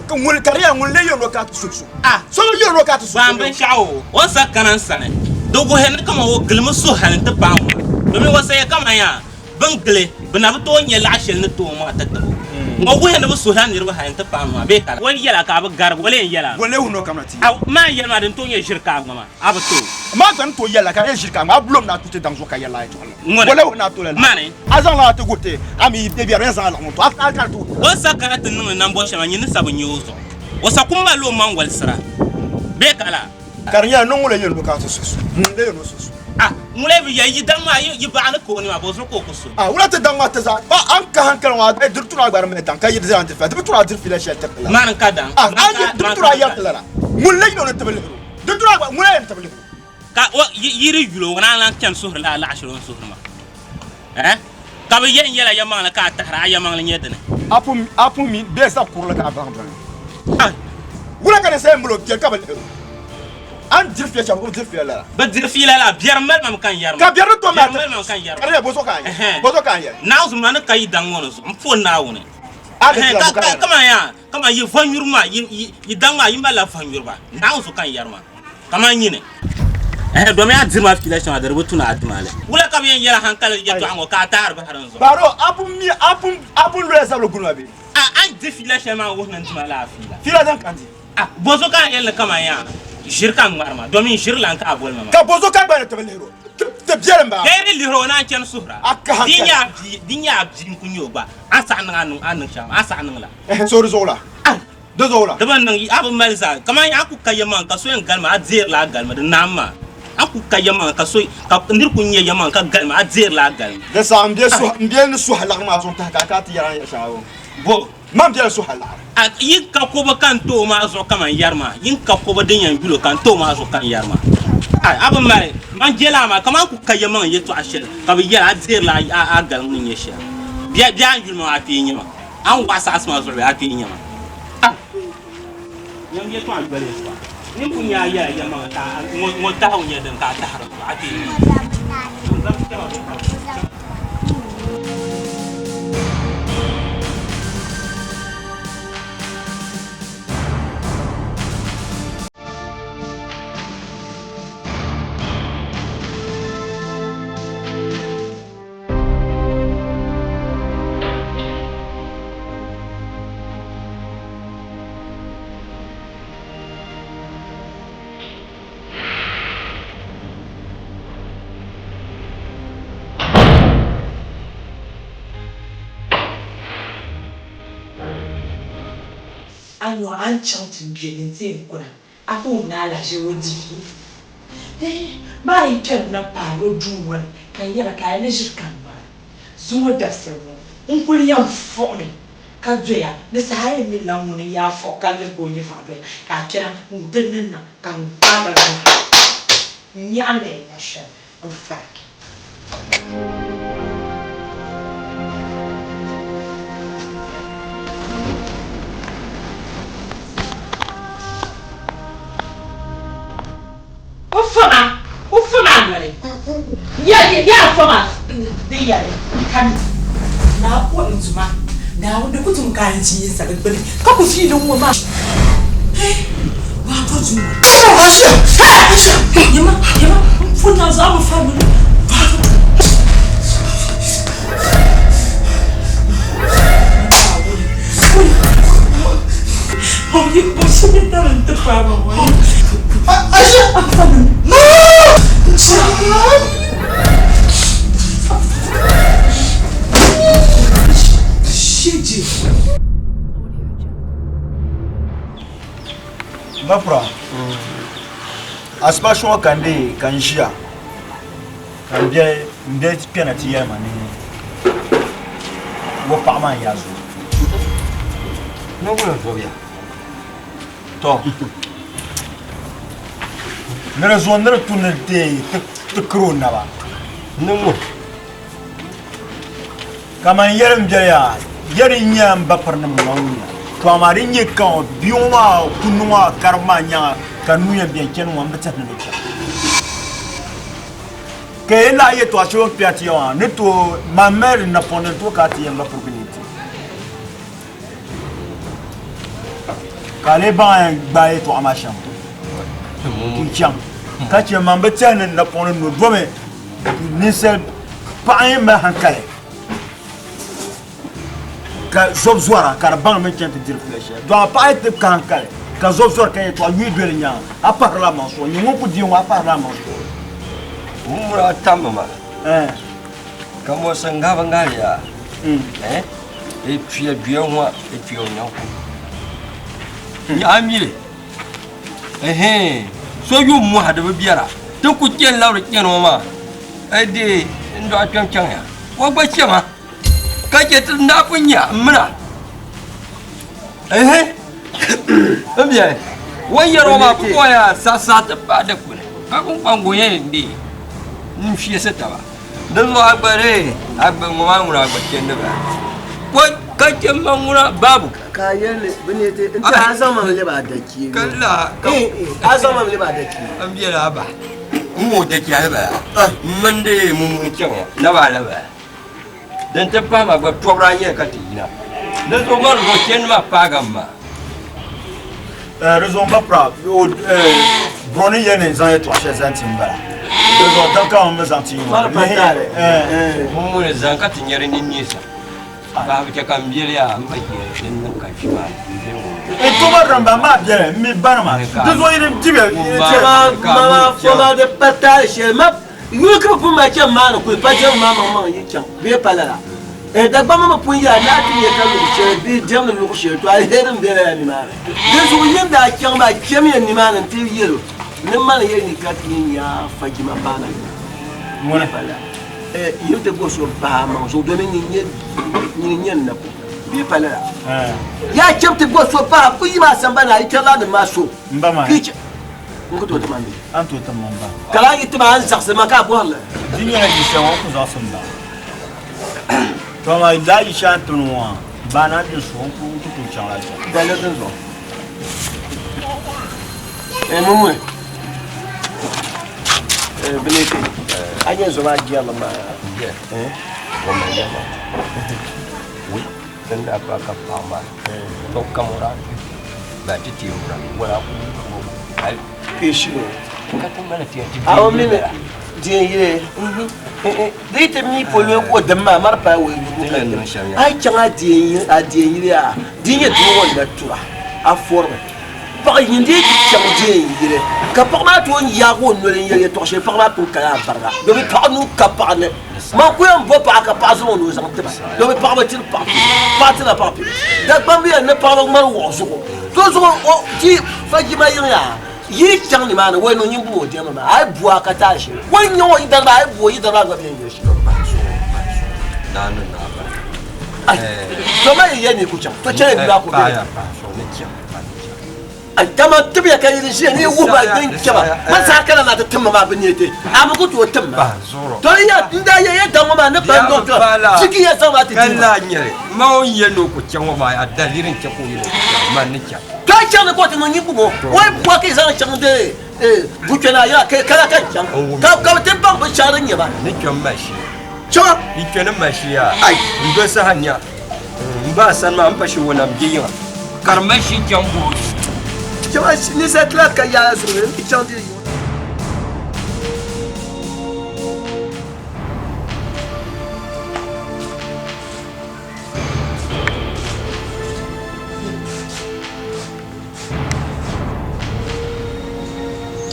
S3: ŋun ka di nyɛla ŋun lee yɛl o ni o kana ti suhi so.
S4: A
S3: So bi yɛl o ni o kana ti suhi so.
S4: Baŋ binshɛɣu o, o ni sa kana n sani, di wuhi ni kaman o gilimi suhi hali nti paai ŋuna. Domin o saya kaman yaa bɛ ni gili bɛ na bi tooi nya laɣ shɛli ni tooi maa ti tib o. Ŋɔ wuhi ni bɛ suhila niriba hali nti paai ŋuna bee ka o ni yɛl a ka a bi garigi o lee yɛl a.
S3: Ŋun lee wuhi ni o kamina ti
S4: yɛli. A maan yɛli maa din tooi nyɛ ʒiri ka a ŋma maa, a bi tooi.
S3: Maa gba ni tooi yɛli la ka di yɛn ʒiri ka a bulom ni a tuti daŋ zuɣu ka yɛli la yɛtɔɣili.
S4: Ŋuni?
S3: Bɔla wuhi ni a tooi lala.
S4: Mani?
S3: A zaŋla a ti guhi ti a mi yi bɛ biɛri yɛn zaŋ a laɣim o to a ka di ti wuhi.
S4: O sa kana ti niŋdi nambɔɣu shɛm a nyini sa bi nya o zuɣu. O sa kum malila o maŋ walisira bee ka laa?
S3: Ka di nyɛla ni ŋun lee yɛn o ka ti suhi su? Ŋun lee yɛn o suhi su?
S4: A ŋun lee bi yɛli yi daŋ maa yi baɣa ni ka o ni maa, bɔzuɣu ka o ku su?
S3: A wula ti daŋ maa ti zaa ba a ni ka hankali ŋɔ a diri turi a gba di mali daŋ ka yi di zaa n-diri fiila di bi turi a diri fiila shɛli tiriti lala.
S4: Mani n-ka daŋ.
S3: A a yi di bi turi a yɛri ti lala. Ŋun lee yɛn o ni ti bi lihiri o di turi a gba ŋun lee yɛn ti bi lihiri o.
S4: Ka o yi di yuli o naan lan chani suhiri la alaɣa shɛli o ni suhiri maa. Eh? Ka bɛ yɛn yɛla yɛmaŋli ka a tahira, a yɛmaŋli nyɛ dini?
S3: A pun a pun mi bee zab kurili ka a baŋ dɔni. Wula ka ninsal mali o biɛri ka bi lihir o? A ni diri fiila shɛm, o bi diri fiila lala.
S4: Bi diri fiila la, biɛri mali ma mi ka n yɛri ma.
S3: Ka biɛri ni tom maa
S4: Biɛri mali ma mi ka n yɛri ma.
S3: Ka di nyɛla bɔzuɣu ka a yɛli? Bɔzuɣu ka a yɛli?
S4: Naawuni ma ni ka yi daŋ ŋɔ ni zuɣu, m po Naawuni.
S3: A ni tila bɔ ka yɛri?
S4: Kaman yaa, kaman yi vɔnyuri maa, yi daŋ maa, yi malila vɔnyuriba. Naawuni zuɣu ka n yɛri maa. Kaman nyini. Ɛhɛ, domi a diri ma fiila shɛŋa di di bi tu ni a di ma li. Wula ka bɛ yɛn yɛli hankali yɛtɔɣa ŋɔ ka a taari bahiri n zuɣu?
S3: Baro, a pun mi, a pun, a pun lola zabili guli ma bee?
S4: A, a ni di fiila shɛli maa wuhi ni n di ma lala fiila.
S3: Fiila din ka n di?
S4: A, bɔzo ka a yɛli ni kaman yaa, ʒiri ka n ŋmari ma, domi n ʒiri lan ka a boli ma maa.
S3: Ka bɔzo ka gba ni ti bi lihir o? Ti biɛli m-baa.
S4: Bee di lihir o ni a ni chani suhira.
S3: A ka hankali.
S4: Di nyɛ a bia, di nyɛ a bia n-kul nyɛ o gba, a ni saɣi niŋ a ni niŋ shɛm, a saɣi niŋ la.
S3: Ɛhɛ, so di zuɣu la. Di zuɣu la.
S4: Di bi niŋ a bi mali zaa kamani a ku ka yɛmaŋ ka so yɛn galima a deerila a galima di naam maa a ku ka yɛmaŋ ka so ka nir ku nya yɛmaŋ ka galima a deerila a galima.
S3: Di saha m be ni suhi laɣiri maa zuɣu tahi ka a ka ti yɛri a ni yɛri shɛŋa ŋɔ.
S4: Bo?
S3: Man bela suhi laɣiri.
S4: A yi ka koba ka n ti o maa zuɣu kaman yɛri maa, yi ka koba din yɛn yul o ka n ti o maa zuɣu ka n yɛri maa. Ai, a bi mali man jɛla a maa kaman a ku ka yɛmaŋ yɛtɔɣa shɛli ka bɛ yɛli a deerila a galim ni nyɛ shɛli. Bɛ a ni yuli ma maa a kpee n-nyɛ ma. A ni waɣa saɣisi maa zuɣu bee a kpee n-nyɛ ma? A Nyam yɛtɔɣa yoli yɛtɔɣa. Nini ku nya a yɛla yɛlimaŋli ka a ŋɔ tahigu nyɛ dini ka a tahiri zuɣu a kpee n-nyɛ ma? N zaŋ kpɛma bɛ kpɛma.
S2: A nyo a ni chaŋ ti gbe ni nti yɛn kuna, a ku wum ni alahiʒi o di vi. Maa yi kpɛri na paagi o duu ŋɔ ni ka n yɛra ka a ni ʒiri ka n ŋmara. Zuŋɔ dabisili ŋɔ, n kuli yɛn fuɣimi ka doya ni saha yɛn mi lan ŋuni n-yaa fuɣi ka liri ka o nyɛ faɣa doya ka a kpɛra n-di ni na ka n gbaagi a nuhi n-nyaɣi ni yɛn nya shɛli n farigi. O fama, o fama noli. Ya ya fama di yɛli ka naa ko n tuma Naawuni di ku tum ka n ʒi yi sali gbuni ka ku fiili ŋ-ŋɔ maa. Waa to duu ŋɔ. Asha! Asha! Yɛma, yɛma, m pun na zaɣ bi fa bini.
S3: Mapura asiba shɔŋɔ ka n dee ka n ʒiya ka n biɛli kpɛna ti yɛli ma ni o paɣa maa n-yaa zo.
S1: Nɔgula zɔbiya.
S3: Tɔ! Ni di zo ni di tu ni deei ti kiri o naba.
S1: Ni ŋɔ.
S3: Kaman yɛli m biɛli yaa, yɛli n-nyɛ m ba pirinim ŋɔ ŋun ya. Tɔ amaa di nyɛ ka bia ŋɔ maa ku niŋ a karibu maa nyaŋa ka nuu yɛn beni chani ŋɔ m bi tɛhi ni di chaŋ. Ka yi lahi yɛtɔɣ shɛli o ni kpɛhi ti ya maa ni tooi man mali di napɔŋ ni di tooi ka a ti yɛn ba pirigu ni ti. Ka a lee baŋ a yɛn gbaai yɛtɔɣa maa shɛm n-chaŋ ka chɛ man bi tɛhi ni napɔŋ ni no domi ninsal paɣa yɛn mali hankali ka zob zɔra ka di baŋ mi chani ti diri fila shɛli. Dɔɣi paɣa yi ti ka hankali ka zob zɔri ka yɛtɔɣa yuui doli nyaaŋa a pahirila a maŋ suɣu. Nyɛ ŋun ku deei ŋɔ a pahirila a maŋ suɣu.
S7: Mura tammi ma. Ka mɔsi ŋabi ŋariya. E tuya duya ŋɔ e tuya o nyanku. A mili. Ehe. So yu mɔha di bi biɛra. Ti ku kpɛn labiri kpɛni ŋɔ maa. E dee n dɔɣi kpɛm chaŋ ya. O gba chɛma. Ka chɛ ti n daa pun nya m mina. Ehe. N biɛni. O ni yɛri o maa ku kɔya saɣisaɣi ti paai dikpuni ka kpunkpaŋ yɛn be n fiɛsi taba. Di zuɣu a gba dee a gba ŋɔ maa ŋuna a gba chɛndi ba ko ka chɛ ma ŋuna baabu.
S1: Ka a yɛli ni bɛ ni ti n ti a zaŋ ma mi lɛbi a dachee.
S7: Ka la ka
S1: a zaŋ ma mi lɛbi a dachee.
S7: N biɛla a ba n ŋɔ dachee a lɛbi a m mini dee mumuni chaŋ ya na ba a lɛbi a. Din ti pahi maa gba tɔbiri a nyɛli ka ti yina. Di zuɣu maa di zuɣu chɛndi maa paaga m maa.
S3: Di zuɣu m ba pira Broni yɛli ni n zaŋ yɛtɔɣ shɛli zaŋ ti m bala. Di zuɣu din ka ŋun mi zaŋ ti yi ŋɔ.
S7: Mumuni zaŋ ka ti nyari ninneesa. Paɣibu chɛ ka m biɛli yaa m ba chɛ din niŋ ka kpi maa m biɛli ŋɔ.
S3: N tuma din ba maa biɛni m mi banima. Di zuɣu yi di dibi
S1: Mama foma di pa taali shɛli ma Yuli ka bɛ pun mali chani maani kuli pa jɛmbu maa maŋmaŋ yi chaŋ bee pa lala. Dagbamba mi pun yɛla ni a ti nya ka luɣ shɛli bee jɛmdi luɣ shɛli to aliheri m-be lala nimaani. Dinzuɣu yi ni daa chaŋ maa chamiya nimaani nti yɛl o ni mani yɛli ni ka ti yɛn nya fajima paana bee pa lala. Yi ti bo so m-pahi a maŋ zuɣu domin nyini n-nyɛ n napo bee pa lala. Yaa cham ti bo so pahi a pun yi maa sambani a yi kpɛrila nim maa so. N ku tooi ti ma mi.
S3: A ni tooi ti ma m-ba.
S1: Ka lahi yi ti ma a ni zaɣisi ma ka a bɔhiri li.
S3: Di nyɛla yi shɛŋa o ku zaɣisi m-ba. To amaa lala yi shɛli a ni ti ni ŋɔ maa, ba naan di suhu n ku tooi chaŋ lala shɛm.
S1: Daliri din zuɣu. Eh, mumuni. Eh, bineti. A nyɛ zoma jɛrili maa.
S7: Jɛ. Eh, o ma yɛma. Wi, din daa pa ka paɣa maa. To kamura. Ba ti ti mura. Wala ku hali.
S1: Kishiro.
S7: Ka ti mali ti ti.
S1: Awo mini din yile. Di ti mi polo ko dim maa mari pa wo yi. Ai chaŋ a din a din yile a. Din yɛ doo ŋɔ na tura. A forimi. Paɣa yin dii ti chaŋ din yili ka paɣa maa tooi yaagi o noli n yɛli yɛltɔɣa shɛli paɣa maa pun kala a bariga domi paɣa nuu ka paɣa ni. Man ku yɛn bo paɣa ka paɣa zaŋ o nuu zaŋ tiba domi paɣaba tiri paɣa pini paɣa tila paɣa pini Dagbamb yɛli ni paɣaba ŋmari wuɣi zuɣu to zuɣu o ti fajima yiŋ yaa yi chaŋ nimaani wai niŋ nyin bum o diɛmdi maa a yi bu a ka taali shɛli o ni nyɛ o yidana maa a yi bu o yidana maa gba bɛ ni yɛli shɛli to ma yi yɛli ni ku chaŋ to chɛli bia maa ku bɛ Dama tibiya ka yi ʒiya ni yi wuhi ba din chɛba ma saha kana na ti tim ma maa bɛ neeti a mi ku tooi tim ma. To ya n daa yɛ ya daŋ ŋɔ maa ni ban dɔn to chiki ya zaŋ maa ti
S7: di ma. Nyɛli ma o yɛ ni o ku chaŋ ŋɔ maa a daliri n chɛ ka o yɛ ni o ku chaŋ man ni chaŋ.
S1: To a chaŋ ni ka o ti niŋ nyin bumo o yi bɔhi ka yi zaŋ chaŋ di buchɛna yaa ka la ka chaŋ ka bɛ ti baŋ binshɛɣu din nyɛ ba.
S7: Ni kpɛm mashi.
S1: Chaŋ.
S7: Yi kpɛni mashi yaa. N doli saha nya. N ba sani maa n pa shi wuna m bɛ yiŋa ka di mali shi chaŋ booi.
S1: Chama ninsal tila ka yaala zuɣu ni n chaŋ diri yiŋa.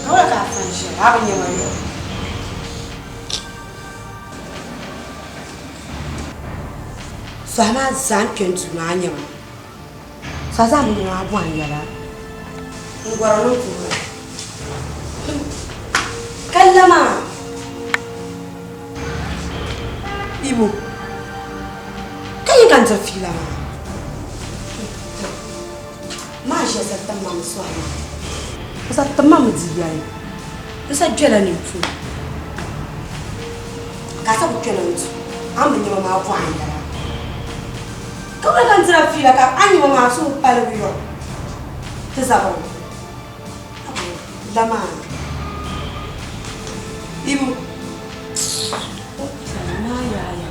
S2: Ka wula ka a fa n-ʒiya a bi nya ma yɔɔ? Sɔhi maa zaa n kpɛ n duu maa nyɛma sɔhi zaa mi maa bɔhim yɛla n gɔri ni n kuhira ka la maa Ibo ka yin ka n diri fiila maa maa ʒiya sa tim ma mi sɔhi maa o sa tim ma mi di yɛli n sa gbɛla nini puuni Ka a sa ku kpɛna n-du a ni bi nya ma maa bɔha n-yɛla. Ka wula ka n dira fiila ka a ni nya ma maa suhu paligi yɔ ti zabiri ŋɔ? Abu, la maa. Ibu, O piɛla maa yaaya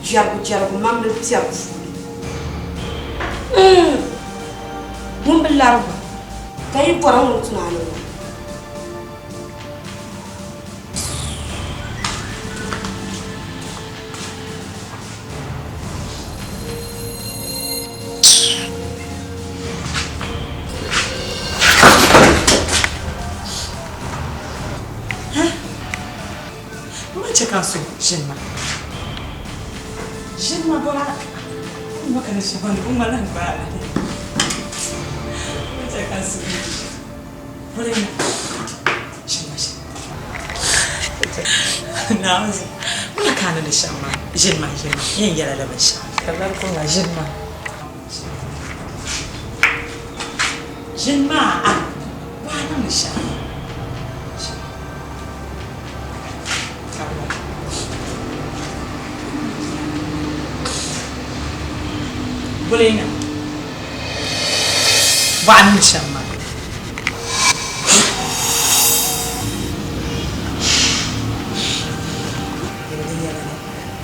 S2: jɛrigu jɛrigu mamli piɛri puuni. Ŋun bi lari gba ka yi bɔra ŋun tunaani ŋɔ.
S8: Ma chɛ ka n so ʒini ma. Ʒini ma bɔra n ma kana shɛba ni n ma lahi gbaai a. Ma chɛ ka n so bɔra ina ʒini ma ʒini. Naawuni ma ka a ni ni shɛm maa ʒini ma ʒini ma yɛn yɛla la binshɛɣu ka lari ko maa ʒini ma. Ʒini maa a bɔha niŋdi shɛm. Bulina bɔha niŋdi shɛm maa.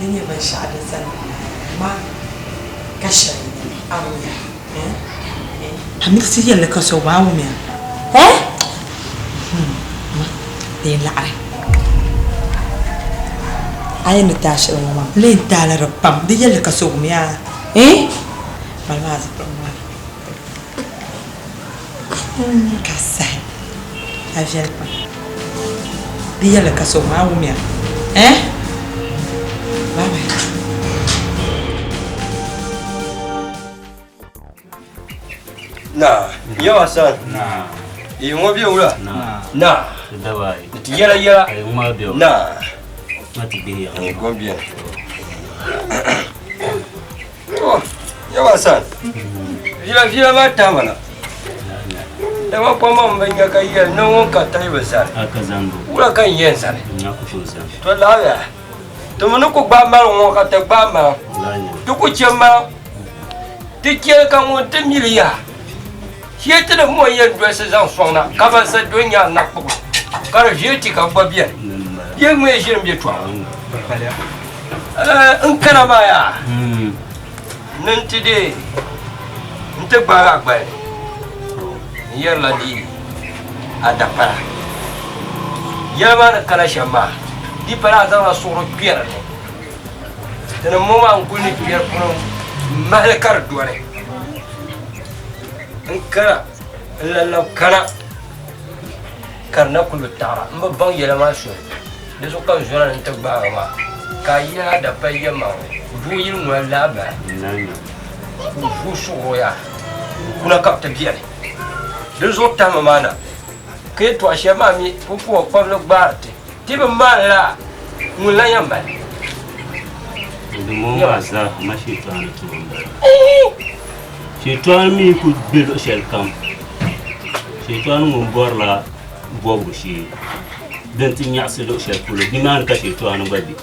S8: Di nyɛ binshɛɣu din zani ma ka shɛli n-nyɛ li, a wumya? A miɣisi yɛlli ka so gba a wumya? Ma, di yɛn laɣiri. A yɛn ni taai shɛli ŋɔ maa, n lee taai li di pam. Di yɛlli ka so wumya? Mali maa zipiligu maa na. Ka sahi a viɛli pam. Di yɛlli ka so wum a wumya? Bye bye.
S7: Na, yawa san.
S4: Na.
S7: Yi ŋɔ bɛ wula?
S4: Na.
S7: Na.
S4: Daba yi.
S7: Ti yɛla yɛla.
S4: Ayi ŋma bɛ.
S7: Na.
S4: Ma ti bihi yaɣa.
S7: Ni gom bɛni. To, yawa san. Vila vila maa tahima na. Dama kpamba m bi nya ka yɛli ni ŋun ka tahi bi zani.
S4: A ka zanibu.
S7: Wula ka n yɛn zani?
S4: Na ku tooi zani.
S7: To laɣiya. Ti mi ni ku gbaai mali ŋɔ ka ti gbaai maa. Ti ku chɛ maa. Ti chɛ ka ŋun ti mili ya. Shee ti ni mo yɛn dolisi zaŋ sɔŋ na ka ban sa do nyaŋ na kpuɣi ka di ʒee ti ka gba beni. Bɛ ŋme ʒiri m-be tɔɣu. N kana maa yaa ni n ti deei n ti gbaag a gbali n yɛrila di a dapara. Yɛli maa ni kana shɛm maa, di pala a zaŋla suɣuri kpɛri ni. Ti ni mo maa n-kuli ni kpɛri puni m-mahili ka di dɔni. N kana n lan labi kana ka di na kuli bi taɣira. M bi baŋ yɛla maa soli. Di zuɣu ka n zɔra ni n ti gbaagi ma ka a yɛli a dapali yɛlimaŋli vuui yili ŋuna laa bahi ka o vuui suɣir o yaa n-kuna ka bɛ ti beni. Dinzuɣu tahimi maa na ka yɛtɔɣ shɛli maa mi pumpɔŋɔ kpabili gbaari ti. Ti bi maani la ŋun lan yɛn mali.
S4: Di ŋɔ maa zaa ma shɛtɔɣani tuma m-bala. Shɛtɔɣani mi ku be luɣ shɛli kam. Shɛtɔɣani ŋun bɔrila bɔbigu shee din ti nyaɣisi luɣ shɛli polo, nimaani ka shɛtɔɣani gba be.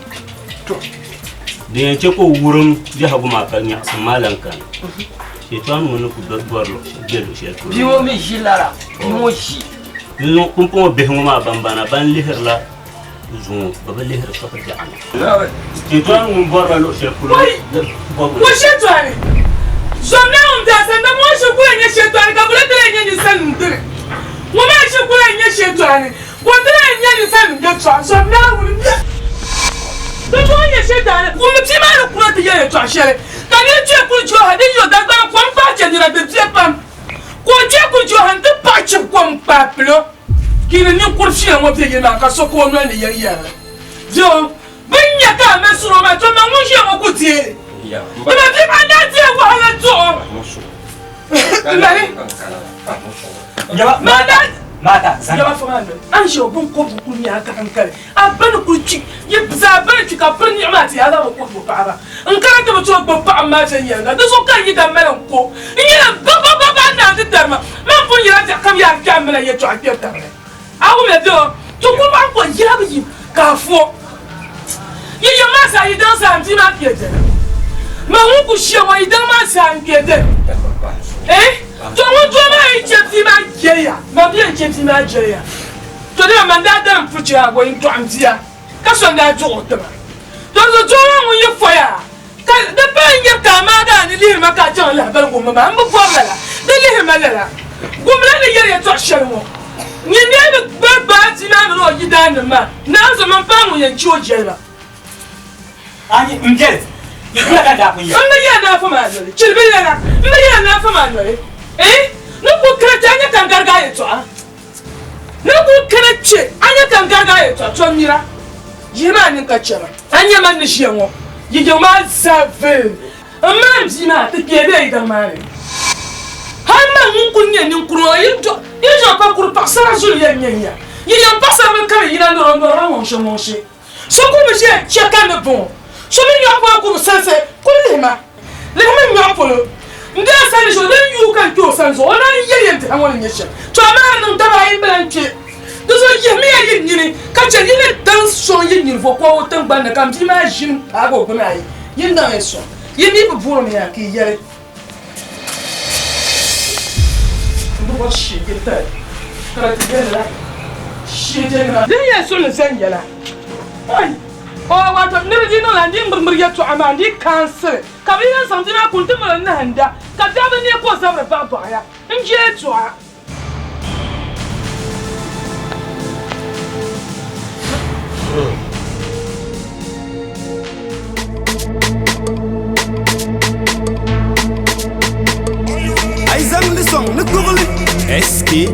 S4: Din yɛn chɛ ka o wurim biɛhigu maa ka nyaɣisim maa lan kani. Shɛtɔɣani ŋun ni ku bɔri be luɣ shɛli polo.
S7: Bia ŋɔ mi ʒi lala, bia ŋɔ ʒi.
S4: N pumpɔŋɔ bihi ŋɔ maa ban bana ban lihirila zuŋɔ bɛ bi lihiri shɔpi biɛɣu ni. Shintɔni ŋun bɔrila luɣ shɛli polo bɔbu.
S2: Ŋɔ shintɔni, zom Naawuni daa sani, dama o shikuru n-nyɛ shintɔni, ka bɛ ti lahi nyɛ ninsalinima dini. Ŋɔ maa shikuru n-nyɛ shintɔni, ka o ti lahi nyɛ ninsalinima yɛtɔɣa. Zom Naawuni bia, dama o nyɛ shintɔni, wummi bia maa ni kuri ti yɛli yɛtɔɣ shɛli, ka nir kpe kuli jɔha din yo Dagbani kom kpahi chɛ nira di bɛ pam. Ka o je kuli Johan nti paɣi chibi kom kpaai pilo kini ninkuri fia ŋɔ be yili maa ka so ka o noli ni yɛli yɛrili. Doo, bɛ ni nya ka a mali suro maa, to ma ŋun ʒiya ŋɔ ku deei li. Dama bɛ maa daa deei wahala duɣ o. Mali. Maa daa. Yaba fo maa noli. A ni ʒiya o biŋkɔbigu kuli nyɛ a ka hankali. A ba ni kuli kpi, yi zaa ba ni kpi ka biri niɣi maa ti yaa zaŋ bi kɔhi bɛ paɣaba. N kana ti bi tooi gbubi paɣaba maa viɛnyɛliŋga, di zuɣu ka n yi daa mali n ko n yɛla babababa n naan ti tari ma. Man pun yɛla biɛɣu kam yaa kpɛhi m mini a yɛtɔɣa kpɛri tabili. A wumya bɛ o? Ti kuli maa ko yɛla bi yim ka a fo. Yi yiŋ maa zaa yi daŋ zaa m bia maa kpɛ dini. Man ŋun ku ʒiya ŋɔ yi daŋ maa zaa n kpɛ dini. Eh? To ŋun doo maa yi chɛ bia maa jɛya, man bia n chɛ bia maa jɛya. To dama man daa dalim puchi a bɔyi n-dɔɣi m bia, ka so n-daa dɔɣ o ti ma. To zuɣu doo maa ŋun yi foya, ka di pala n-nyari ka a maagi a ni lihiri ma ka a chaŋ n-lahi bali gumba maa, m bi bɔri lala, di lihiri ma lala. Gumla ni yɛri yɛtɔɣ shɛli ŋɔ, nyin dee bi gbaai gbaai bia maa mini o yidaannim maa, naanzuɣu man paai ŋun yɛn chɛ o jɛlima.
S5: M biɛli,
S2: M bi yɛli ni a fa maa noli, chilibi lala, m bi yɛli ni a fa maa noli, eh, ni ku kari ti a nya ka n garigi a yɛtɔɣa. Ni ku kana kpe, a nya ka n garigi a yɛtɔɣa, to mira.
S8: Yihi maa nini ka chɛ ma. A nya man ni ʒiya ŋɔ, yi yiŋ maa zaa vili m mini m bia maa ti kpee be yi daŋ maa ni. Hal man ŋun kul nyɛ ninkuri ŋɔ, yi zaŋ pa kuri paɣisara zuliya n-nyɛ ya. Yi yiŋ paɣisaribila ka bɛ yina nɔr o nɔrima ŋɔŋshɛŋɔŋshɛ. So ku bi ʒiya chɛ ka ni bɔŋɔ. So mi nyɔɣu polo ku bi sansi kul lihi ma. Lihimi n nyɔɣu polo. N daa sani so din yuui ka n kpe o sani zuɣu, o naan yɛli ya n tɛha ŋɔ ni nyɛ shɛm. Tɔ amaa di niŋ daba ayi m-bala n-kpe. Di zuɣu yihimiya yi nini ka chɛ yi ni daŋ sɔŋ yi niriba kɔbu tiŋgbani ni ka m bia maa ʒini m-paagi o gbini ayi. Yi ni daŋ ya sɔŋ. Yi mi bi buɣirimiya ka yi yɛli, M bi bɔri shee tali ka di ti yɛli la shee jɛnima. Din yɛn so ni zani yɛla. Oi! O wato niriba di niŋla n di ŋmiriŋmiri yɛtɔɣa maa n di kaansili ka bɛ yɛn zaŋ bia maa kuli ti mali nahinda ka dabba neei ka o zabiri baɣibaɣiya n je yɛtɔɣa.
S6: Ay zaŋdi sɔŋ ni kpuɣili.
S9: SKY.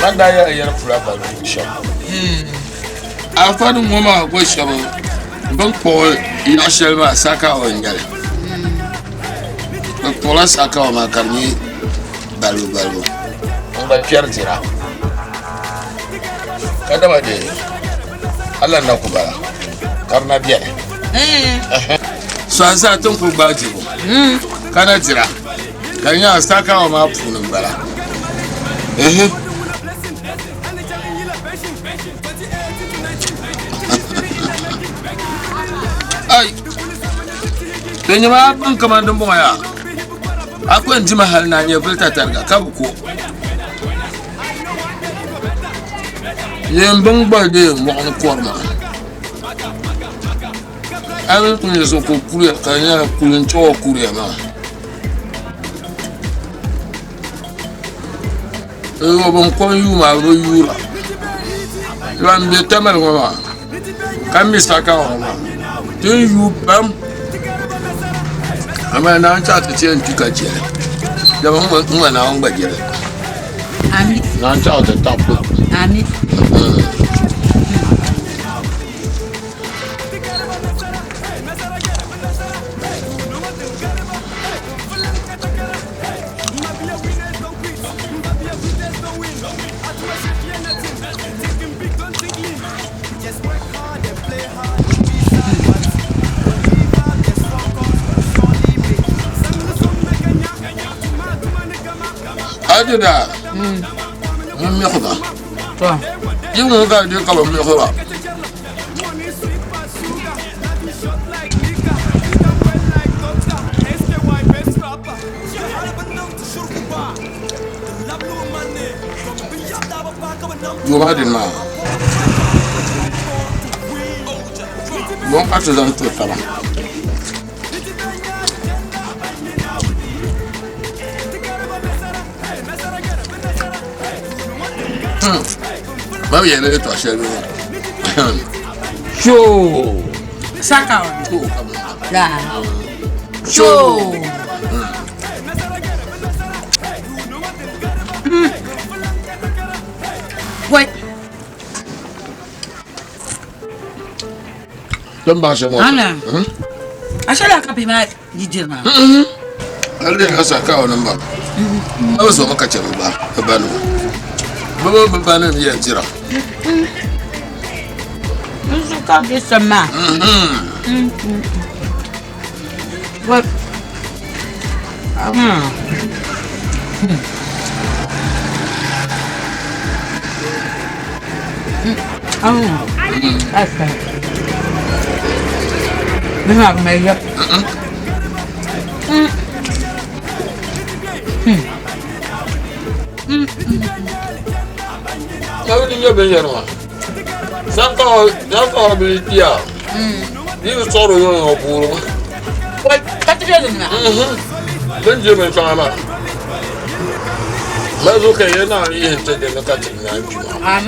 S10: Ban daa yɛli yɛli pula balibu shɛm. Afa nim ŋɔ maa gba shɛba bin kpuɣi yaɣa shɛli maa sakawa n nyɛli. Bi kpuɣila sakawa maa ka di nyɛ balibu balibu n gba kpɛri dira ka dama de Allah na ku bala ka di na biɛni. So a zaa tin ku gbaai dibu ka na dira ka di nyɛla sakawa maa puuni n bala. Ai di nyɛma bin kamani din bɔŋɔ yaa a ku yɛn dimi hali ni a nyɛ vuli tatariga ka bi ko yɛn bin gba dee mɔɣuni kɔri maa a mi ku nyɛ so ka o kuriya ka di nyɛla kuli n chaŋ o kuriya maa N bin kom yuu maa bi yuura ban bɛ tamali ŋɔ maa ka mi sakawa ŋɔ maa ti ni yuui pam amaa naan chaɣ ti ti yɛn kpi ka chɛli dama n ŋma Naawuni gba jɛli naan chaɣ ti tabi Adida ŋun miɣi ba yi ŋun ka di ka bi miɣi ba Doo maa dini maa bɔŋ ka ti zaŋ tiri taba Ma bi yɛli yɛltɔɣa shɛli bee
S8: Shoo. Saka. Shoo. Wait.
S10: Din baŋ shɛm ŋɔ.
S8: Ana. Ashɛli ka bihi maa yi diri maa.
S10: Hali ka sa ka o nimba. A bi zomi ka chɛ bi ba bi ba nima. Bi mini bi ba nim yɛn dira.
S8: N zu ka bi sɛm maa. What? Oh, that's good. This is major.
S10: Ka bi nyɛ binyɛri maa sankawa bili tiya yi bi sɔɣiri o yɔŋ o puuri
S8: Ka ti bɛ dinni maa.
S10: Bin je bin shɛŋa maa mali zuɣu ka yɛn naan yihi ti dinni ka ti naan kpi maa.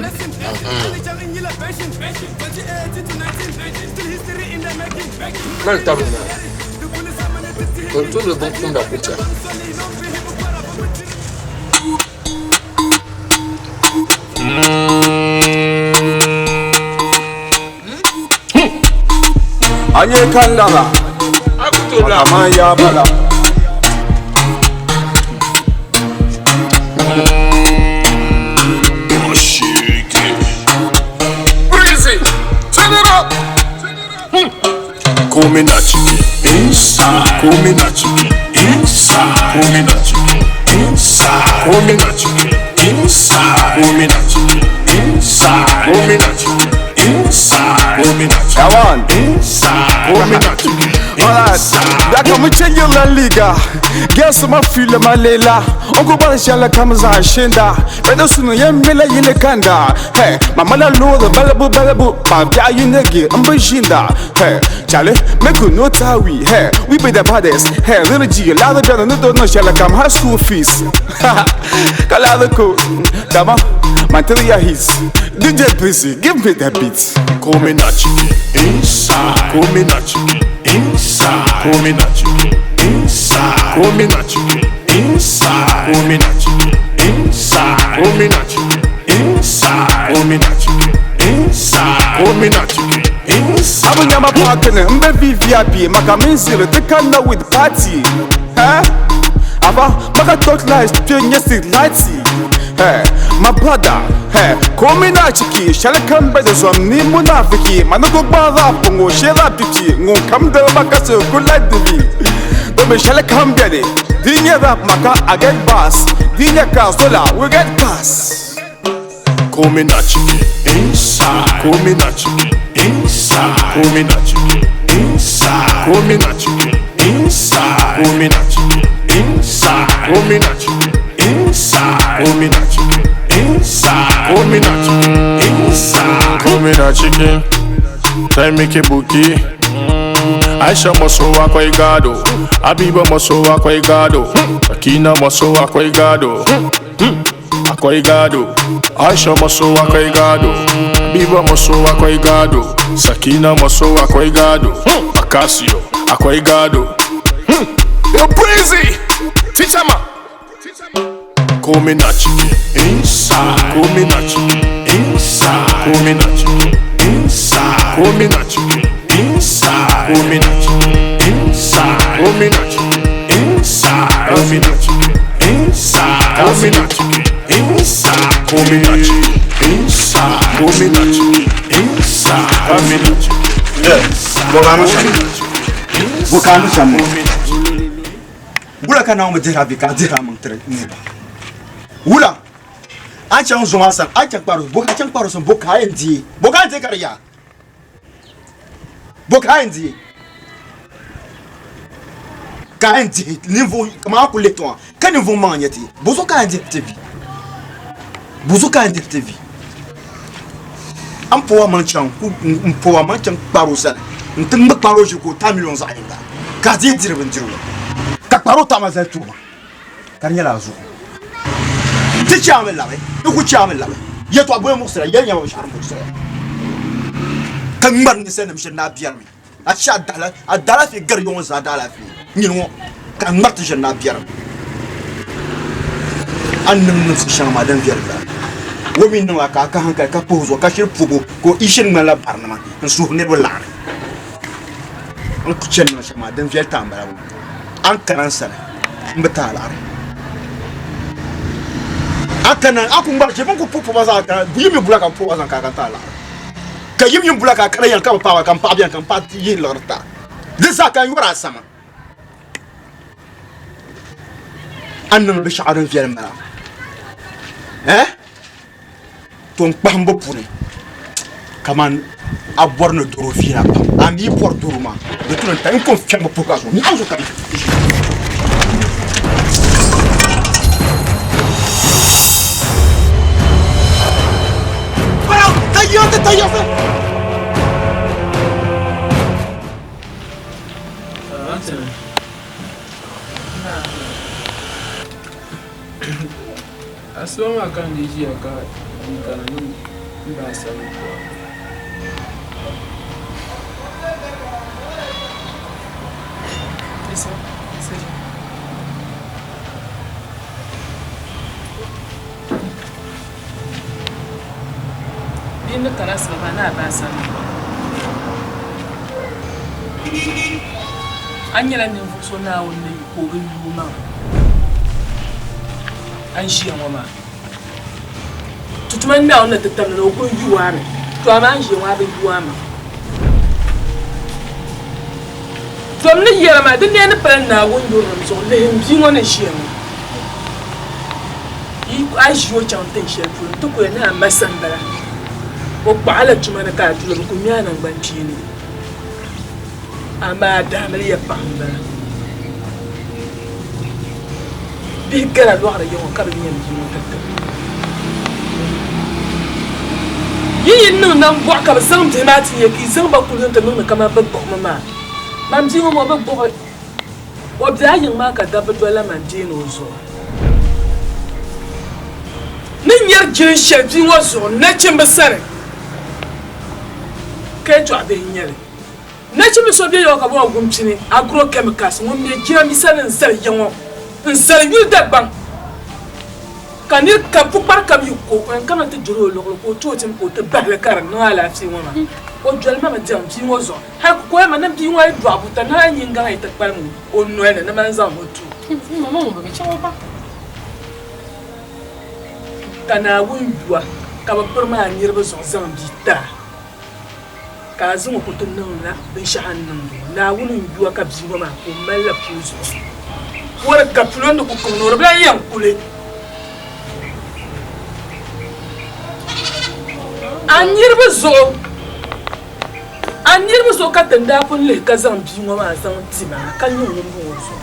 S10: Mali tabi maa ka n tumdi bin kumda kumda.
S6: A nyɛ ka n laba kaman yaa bala.
S10: Call me not chicken inside. Call me not chicken inside. Call me not chicken inside. Call me not chicken inside. Call me not chicken inside. Call me not chicken inside. Call me not chicken inside. Call me not chicken
S6: Alright, da ka mu change la liga. Guess ma feel ma lela. Uncle bala shala kam za shinda. Bedo sunu ye mila yile kanda. Hey, mama la lo the balabu balabu. Ba bia you nigga, I'm shinda. Hey, chale, make no tawi. Hey, we be the baddest. Hey, little G, la the brother no don't know shala kam high school fees. Kala the ko. Dama, materia hits. DJ Breezy, give me that beat.
S10: Call me not chicken inside. Call me not chicken inside. Call me not chicken inside. Call me not chicken inside. Call me not chicken inside. Call me not chicken inside. Call me not chicken inside. Call me not chicken inside.
S6: Abu nyama parkin, mbe VVIP, maka minzil, te kanda with party. Huh? Aba, maka talk lies, pure nyesi lighty. Hey, my brother, hey, call me na chiki, shall come by the zone, ni munafiki, manugo ba rap, ngo shera pipi, ngo kam de maka se kula divi. Dobe shall come bede, dinya rap maka I get bass, dinya kazola, we get gas.
S10: Call me not chicken inside. Call me not chicken inside. Call me not chicken inside. Call me not chicken inside. Call me not chicken inside. Call me not chicken inside. Call me not chicken inside. Call me not chicken inside. Call me not chicken. Tell me kebuki. Aisha maso akwai gado. Habiba maso akwai gado. Akina maso akwai gado. Akwai gado. Aisha maso akwai gado. Habiba maso akwai gado. Sakina maso akwai gado. Akasio akwai gado. Yo Breezy, teacher ma. Call me not chicken inside. Call me not chicken inside. Call me not chicken inside. Call me not chicken inside. Call me not chicken inside. Call me not chicken inside. Call me not chicken inside. Call me not chicken inside. Call me not chicken inside. Call me not chicken inside. Call me not chicken inside.
S3: Bokano shamo. Wula ka naawuni dihira bɛ ka dihira maŋ tiri niriba. Wula a chaŋ zoma sani a chaŋ kparo bo ka chaŋ kparo sani bo ka a yɛn di bo ka a yɛn di ka di yaa bo ka a yɛn di ka a yɛn di ninvuɣu kaman a ku lihi tiŋa ka ninvuɣu maŋ nyɛ ti bo zuɣu ka a yɛn di ti vi bo zuɣu ka a yɛn di ti vi an powa maŋ chaŋ ku n powa maŋ chaŋ kparo sani n ti ŋmɛ kparo ʒiri ka o ta miliɔn zaɣ yinga ka a dii diri bindirigu ka kparo taɣama zali tuuma ka di nyɛla a zuɣu ti chaami labi di ku chaami labi yɛltɔɣa boli muɣisira yɛli nyɛma binshaɣu muɣisira ka ŋmari ninsalinima ʒiri ni a biɛrimi a chɛ a daalaafee gari ya ŋɔ zaa daalaafee nyini ŋɔ ka ŋmari ti ʒiri ni a biɛrimi a ni niŋ niŋsi shɛŋa maa din viɛli bala o mi niŋla ka a ka hankali ka puhi zuɣu ka shiri pubu ka o shiri ŋmanila barinima n suhuri niriba laɣiri n ku chɛ niŋ shɛm maa din viɛli taai n bala a ni kana n sani n bi taai laɣiri a kana a ku ŋmari shɛli bin ku puhi puhiba zaa kana yi mi bula ka n puhiba zaŋ ka ka n taai laɣiri ka yim yim bula ka a kana yɛli ka bi paɣaba ka n paɣa biɛni ka n paɣa yihi liɣiri taa di zaa ka n yɔri a sama a ni niŋ binshɛɣu din viɛli n bala eh to n kpahimbu puuni kaman a bɔri ni doro viɛla pam a mi bɔri doro maa di tuni n ta n ko fiɛŋ bi puhi ka zuɣu ni a zuɣu ka
S8: Asiba maa ka n di ʒiya ka n kana ni n bahi sabi kuɣa. Bia ni kana asiba maa ni a bahi sabi kuɣa. A nyɛla ninvuɣ so Naawuni ni yu ka o bi yu o maŋa. A ni ʒiya ŋɔ maa, ti tuma Naawuni ni ti tamdi ni o kul yu a mi, to amaa a ni ʒiya ŋɔ a bi yu a maŋa. Tom ni yɛra maa, di neei ni pala Naawuni yurilim zuɣu lihi m bia ŋɔ ni ʒiya ŋɔ. Yi a ʒi o chaŋ tin shɛli polo nti ku yɛli ni a ma sambala, o kpaɣ a la tuma ni ka a duli, bɛ ku ŋme a naŋgbankpeeni. Amaa daamiliya paɣa m-bala. Bihi gala lɔɣiri ya ŋɔ ka bi nya m bia ŋɔ tatabo. Yi yi niŋ nambɔɣu ka bɛ zaŋ bihi maa ti ya ka yi zaŋ ba kuli nti niŋdi kaman bɛ gbuɣimi maa. Man bia ŋɔ maa o bi gbuɣi. O be a yiŋ maa ka dabba dolila man deeni o zuɣu. Ni nyari jilin shɛli bia ŋɔ zuɣu nachimba sani ka yɛtɔɣ bihi n-nyɛ li. Nachimbi so be ya ka bɔŋɔ Gumpini Agrochemicals ŋun me jiranbiisa ni n-zali ya ŋɔ n-zali yuli Dagbaŋ ka nir kam pukpari kam yi ko o yɛn kamina ti doli o luɣili ka o ti o tim ka o ti bahi li ka di niŋ alaafee ŋɔ maa. O doli ma mi diɛm bia ŋɔ zuɣu hali ka o yɛli ma ni bia ŋɔ yi dɔɣi buta ni hali nyingaŋ yi ti kpalim o noli ni ni man zaŋm o ti o. Ka Naawuni yua ka bɛ piri maa niriba zuɣu zaŋ bia ti a. Ka a zaŋ o ku ti niŋla binshɛɣu a ni niŋdi o. Naawuni n-yu a ka bia ŋɔ maa ka o malila puu zuɣu. O di ka puli o ni ku kpuɣi ni o di bi lahi yɛn kuli. A niriba zuɣu, a niriba zuɣu ka ti ni daa pun lihi ka zaŋ bia ŋɔ maa zaŋ ti ma ka nyɛ ŋun bɔŋɔ zuɣu.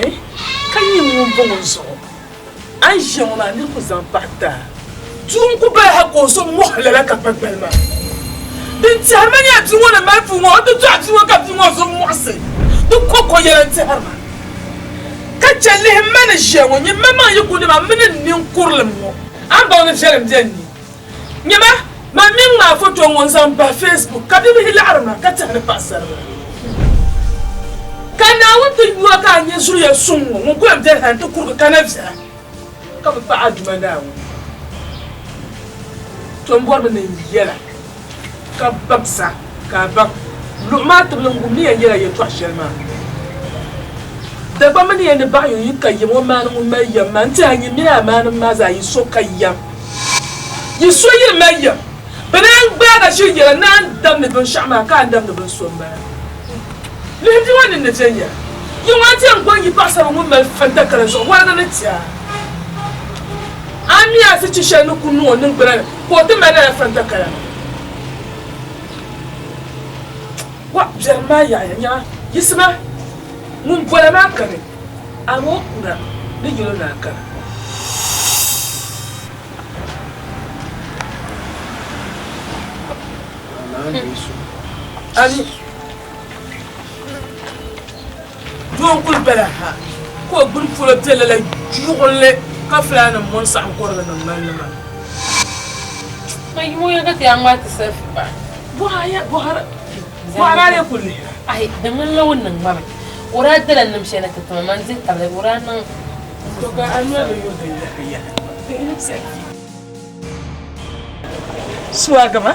S8: Eh? Ka nyɛ ŋun bɔŋɔ zuɣu. A ni ʒiya ŋɔ maa, nir ku zaŋ paɣ ti a. Duu n-ku bala ha ka o zo mɔɣi lala ka kpa gbali maa. Din tɛhiri ma nyɛla bia ŋɔ ni mali puu ŋɔ, o ti dɔɣi bia ŋɔ ka bia ŋɔ zo mɔɣisi di kɔkɔ yɛla n-tɛhiri ma. Ka chɛ lihi m ma ni ʒiya ŋɔ, nyin maŋmaŋ yi ku ni ma mini n ninkurili ŋɔ, a ni baŋ ni viɛlim be n ni. Nyama, man mi ŋmaai foto ŋɔ n-zaŋ bahi Facebook ka bibihi laɣiri ma ka tɛhi ni paɣisaribila. Ka Naawuni ti yu a ka a nya zuliya suŋ ŋɔ ŋun ku yɛn beni hal nti kurigi ka na viɛla, ka bi paɣi a Duuma Naawuni. To m bɔrimi ni n yɛl a ka babisa ka a baŋ luɣ maa tibili n-gum ni yɛn yɛl a yɛtɔɣ shɛli maa. Dagbamba ni yɛn ni baɣ yuŋ yi ka yɛm, o maani ŋun mali yɛm maa n-ti a nyin mini a maanima maa zaa yi so ka yɛm. Yi so yi mali yɛm, bɛ naan gbaag a ʒiri yɛla naan damdi binshɛɣu maa ka a ni damdi bin so m-bala. Lihim di ŋɔ ni ni viɛnyɛla. Yi ŋɔ nti yɛn gɔŋ yi paɣisarigu ŋun mali fanta kala zuɣu wɔrigi ni ti a. A mi azichi shɛli ni ku niŋ o niŋgbuna ni ka o ti mali lala fanta kala maa. Wa, biɛrim maa yaɣiya nyaŋa yiɣisima, ŋun bola maa kani, amaa o kuna ni yɛl o ni a kana. Ami, doo n-kuli bala ha ka o gbuni polo be lala yuɣinli ka fulaanim mɔni saɣim kɔrigi niŋ ŋmanli maa. Bɔhiri a lee kuli lihira.
S2: Ahi, di ŋmanila o niŋ ma mi. O daa dala nim shɛli na ti ti ma, man dihi tabili o daa niŋ.
S8: To ka a noli bi yuri din yahi yahi. Suwagama.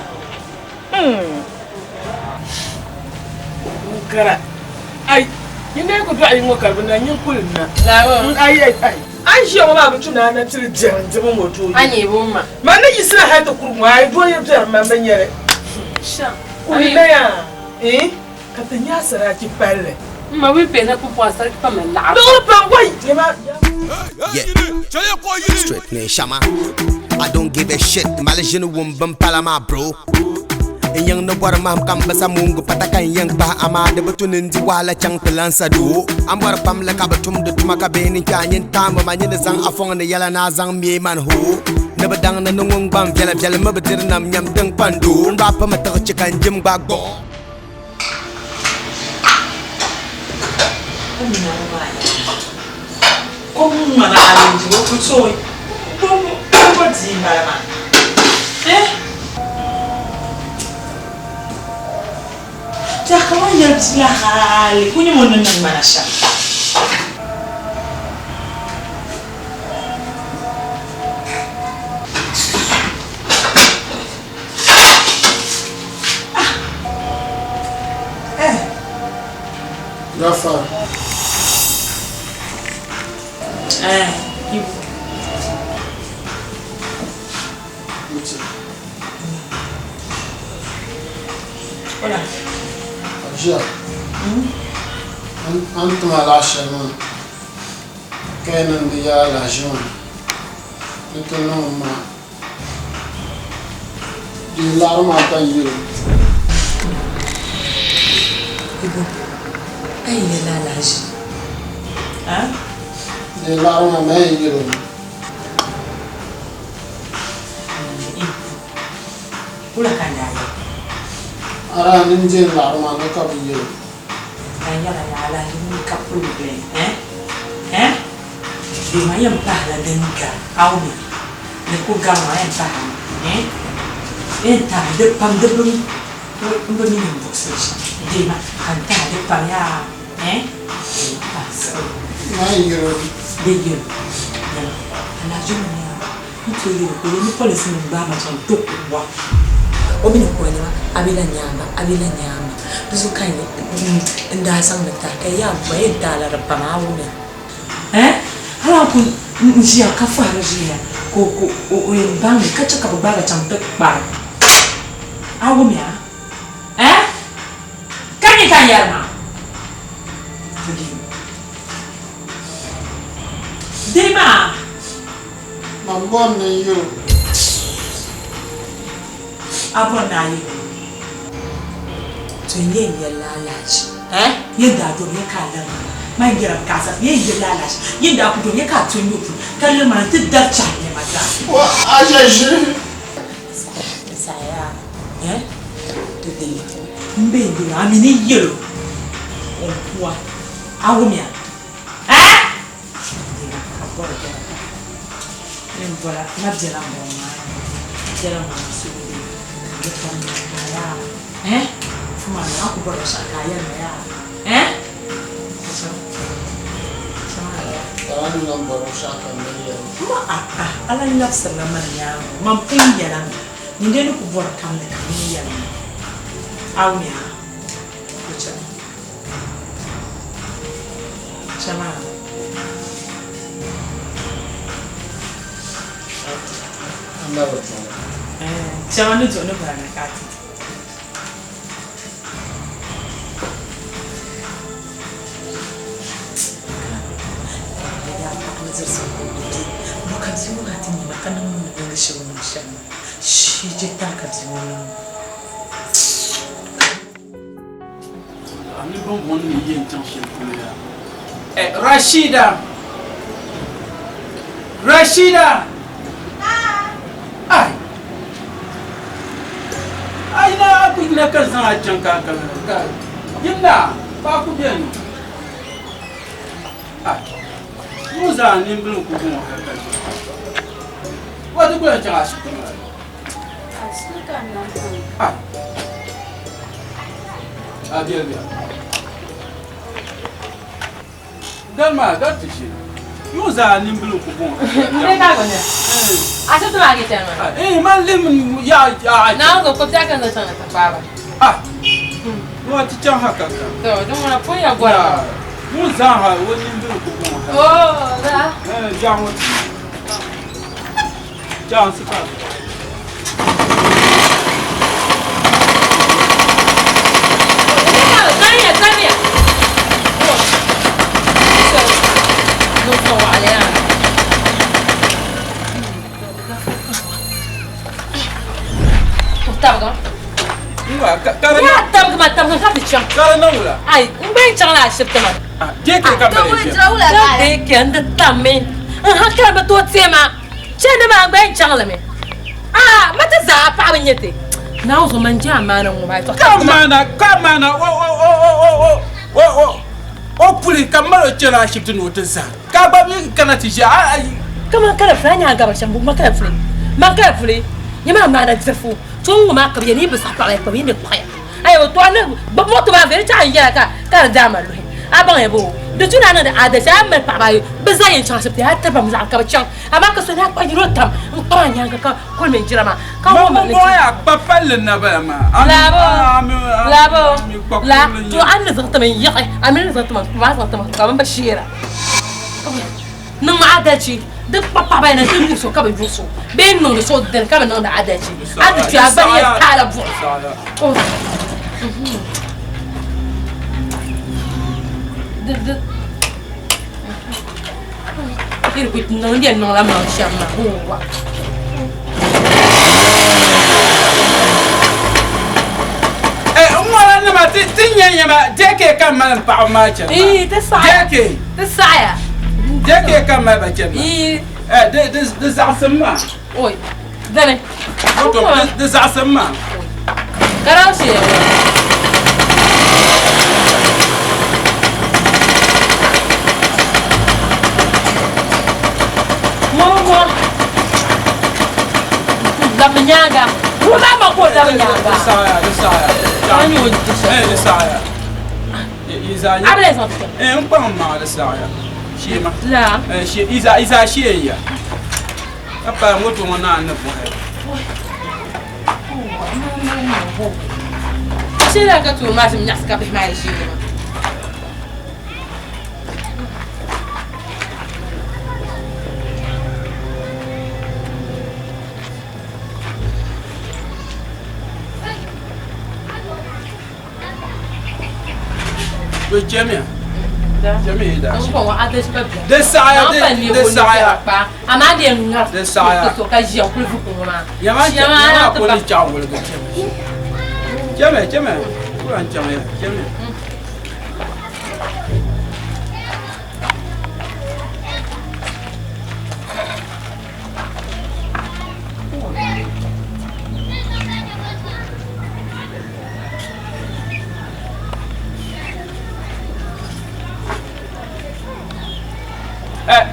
S8: Hmm. Kara. Ai, yi ne ku dɔɣi ŋɔ ka bi na nyin kuli na. Ai ai ai. An ʒiya ŋɔ maa bi tu ni a na tiri biɛri n-dibi ŋɔ doo yi.
S2: A nyɛ bo ma.
S8: Man ni yiɣisira hali ti kurigi ŋɔ, ai doo yi biɛri man bi nyɛli. Kuli na yaa, eh, ka ti nya asarachi palli.
S2: M ma bi bɛ na pumpɔŋ asarachi pam ni laɣiri.
S8: Liɣiri pam wai, nyɛma.
S9: Yeah, straight ni shama. I don't give a shit. Mali ʒini wum bin pala maa bro. N yiŋ ni bɔri mahim ka m bisa muungu pata ka n yɛn kpahi amaa di bi tu ni n di wahala chaŋ ti lan sa doo. A ni bɔri pam li ka bi tumdi tuma ka bihi ni kpe a nini taambu ma nyini zaŋ a fɔŋ ni yɛla ni a zaŋ meei man hoo. Ni bi daŋ ni ni ŋun gbaŋ viɛla viɛli mi bi diri nam nyam tiŋ kpan doo. N daa pami tiɣi chi ka n jim gba gbɔɣ.
S11: Kom ŋmana alinji o ku tooi o di m-bala maa. Eh! Tɛha ka o ni yɛli bia la hali ka o nyɛ ŋun ni niŋ ŋmana shɛm. Ah! Eh, Ibu. Wala.
S1: Ʒiya. A ni tim alaha shɛli maa ka yɛn niŋ di yaa alahiʒi maa ni ti niŋ m maa di laɣiri maa ka n yɛl o.
S11: Ibu, a yi yɛli alahiʒi?
S1: Di laɣiri maa man yɛn yɛl o mi.
S11: Wula ka n daa yɛli?
S1: A daa ni n deei laɣiri maa ni ka bi yɛl o.
S11: Ka n yɛla ni alahiʒi mini ka puli bɛ, eh? Eh? Bee man yɛn pahila din ga Aumi ni ku gari maa yɛn pahi mi, eh? Yɛn tahi di pam di bi m bi mi ni n buɣisiri shɛm. Deei ma ka n tahi di pam yaa, eh? Deei ma ka n siɣi li.
S1: Man yɛl o.
S11: Bee yɛl o, yɛla alahiʒi ŋɔ yaa. N tooi yɛli ka o ni polisi nim gbaai ma chaŋ ti wa. O mi ni ka o nɛma a bi lahi nyaamba a bi lahi nyaamba di zuɣu ka n daa zaŋ li tahi ka yaa ba yɛn taai la di pam a wumya eh hali a ku n ʒiya ka fahiri ʒiya ka o yɛn baŋ li ka chɛ ka bi gbaai ba chaŋ ti kpari a wumya eh ka nyɛ ka n yɛri maa dee maa.
S1: Man bɔri ni n yɛl o.
S11: A bɔri ni a yɛl o? To n yɛn yɛlila alahichi, eh? Yɛn daa dom ya ka a liri ma. Man yɛrimi ka a sabi yɛn yɛlila alahichi. Yɛn daa ku dom ya ka a to n yo puli ka liri ma nti dari chahi nɛma zaa.
S1: Wa a ʒe ʒiri.
S11: Saɣaya, eh? To dee m be n yɛl o, a mi ni yɛl o, o ni ku a. A wumya? Eh? Ka bɔri bɔra ka n bɔra ma biɛla n bɔŋɔ maa biɛla n bɔŋɔ suhu bɛ ka di pam ka yaa eh fuma na ku bɔri shɛli ka a yɛli ma yaa eh ma a a ala labisirila mani nyaangu man pun yɛla mi nyin dee ni ku bɔri kam ni ka mini yɛli ma a wumya o chɛmi Chama. Chama ni duɣu ni barina ka a ti di. Bɔ ka bia ŋɔ daa ti nya ma ka niŋ ni niŋdi shɛli o niŋ shɛm maa? Shee je tali ka bia ŋɔ niŋ ma.
S5: A mi bɔŋ ni yɛn chaŋ shɛli polo yaa. Eh, Rashida! Rashida! Ai! Ai na a ku yina ka zaŋ a chaŋ ka ka ka yinna paɣa ku beni. Ai! Ŋun zaa nimbilim ku bɔŋɔ hali ka ʒi. Wa ti ku lahi chaŋ ashibiti maa ni. A biɛli biɛla. Gari maa gari ti ʒini. Yuŋ zaa nimbilim ku bɔŋɔ.
S2: N ka gba nya. Ashibiti maa ke chani maa.
S5: Eh, man lim ya ya.
S2: Naawuni ko biɛɣu ka n zaŋ chaŋ na ti kpaai ba.
S5: Ah. Ŋɔ ti chaŋ ha ka ka.
S2: To, din ŋuna pun ya gɔri.
S5: Yuŋ zaa ha o nimbilim ku bɔŋɔ.
S2: Oh, da.
S5: Eh, biɛɣu ŋɔ ti. Chaŋ si ka.
S2: Tanya, Tanya. Ya tabigi ma tabigi ka ti chaŋ. Ai, n gba yɛn chaŋla ashibiti maa. Daycare n di tammi n hankali bi tooi teei ma. Chɛndi maa n gba yɛn chaŋ li mi. Aa ma ti zaa paɣaba n-nyɛ ti. Naawuni zuɣu man je amaana ŋɔ maa.
S5: Ka maana ka maana o o o o o o o o puli ka mali o chana ashibiti ni o ti zahim ka a gba mi kana ti ʒiya a a.
S2: Kaman kala fuli a nya a gabiri shɛm man kala fuli man kala fuli nyɛ maa maana dirifu to ŋɔ maa ka bi yɛn ni yi bi saɣi paɣaba ya kpabi yi ni kpaɣiya. Ayi o to a ni gbubi moto maa viɛli chaɣ n yɛla ka ka di daa ma luhi a baŋ ya boo di tu ni a niŋdi adalci a mali paɣaba ayi bi zaa yɛn chaŋ ashibiti a tiri ba mi laɣim ka bi chaŋ amaa ka so ni a kpahi yino tam n kpabi a nyaanga ka kuli mini jira maa ka ŋɔ ma ni
S5: ti ya kpa palli na bala maa
S2: laabo laabo la to a ni zaŋ ti mi n yiɣi a mi ni zaŋ ti ma n kpabi a zaŋ ti ma n kpabi n bi sheera. Niŋmi adalchi di kpa paɣaba ayi na ti yuɣisi o ka bi yuɣisi o bee n niŋdi so dini ka bi niŋdi adalchi a ti kpi a gbali yɛn taala buɣim. Iri ku niŋ yɛn niŋla maŋ shɛm maa wa.
S6: N ŋɔla nima ti ti nyɛ nyɛma JK ka m mali n paɣaba maa chɛni maa JK
S2: ti saɣaya
S6: JK ka m mali ba chɛni maa di di di zaɣasim maa
S2: oi dani
S6: di zaɣasim maa
S2: karaw shee ŋɔ labi nyaaŋa ŋɔ maa ma ka o labi nyaaŋa
S6: di saɣaya di saɣaya di saɣaya n kpaŋ maŋa di saɣaya sheema yi zaa shee ya ka paai moto ŋɔ naan ni bɔhi
S2: Shee ka tuo maa ʒim nyaɣisi ka bihi maa yi ʒiya maa.
S6: To chɛmiya chɛmiya yi daa di saɣaya di saɣaya di saɣaya yɛma yɛma ko ni chaɣ wuligi chɛmiya chɛmiya kura n chaŋya chɛmiya.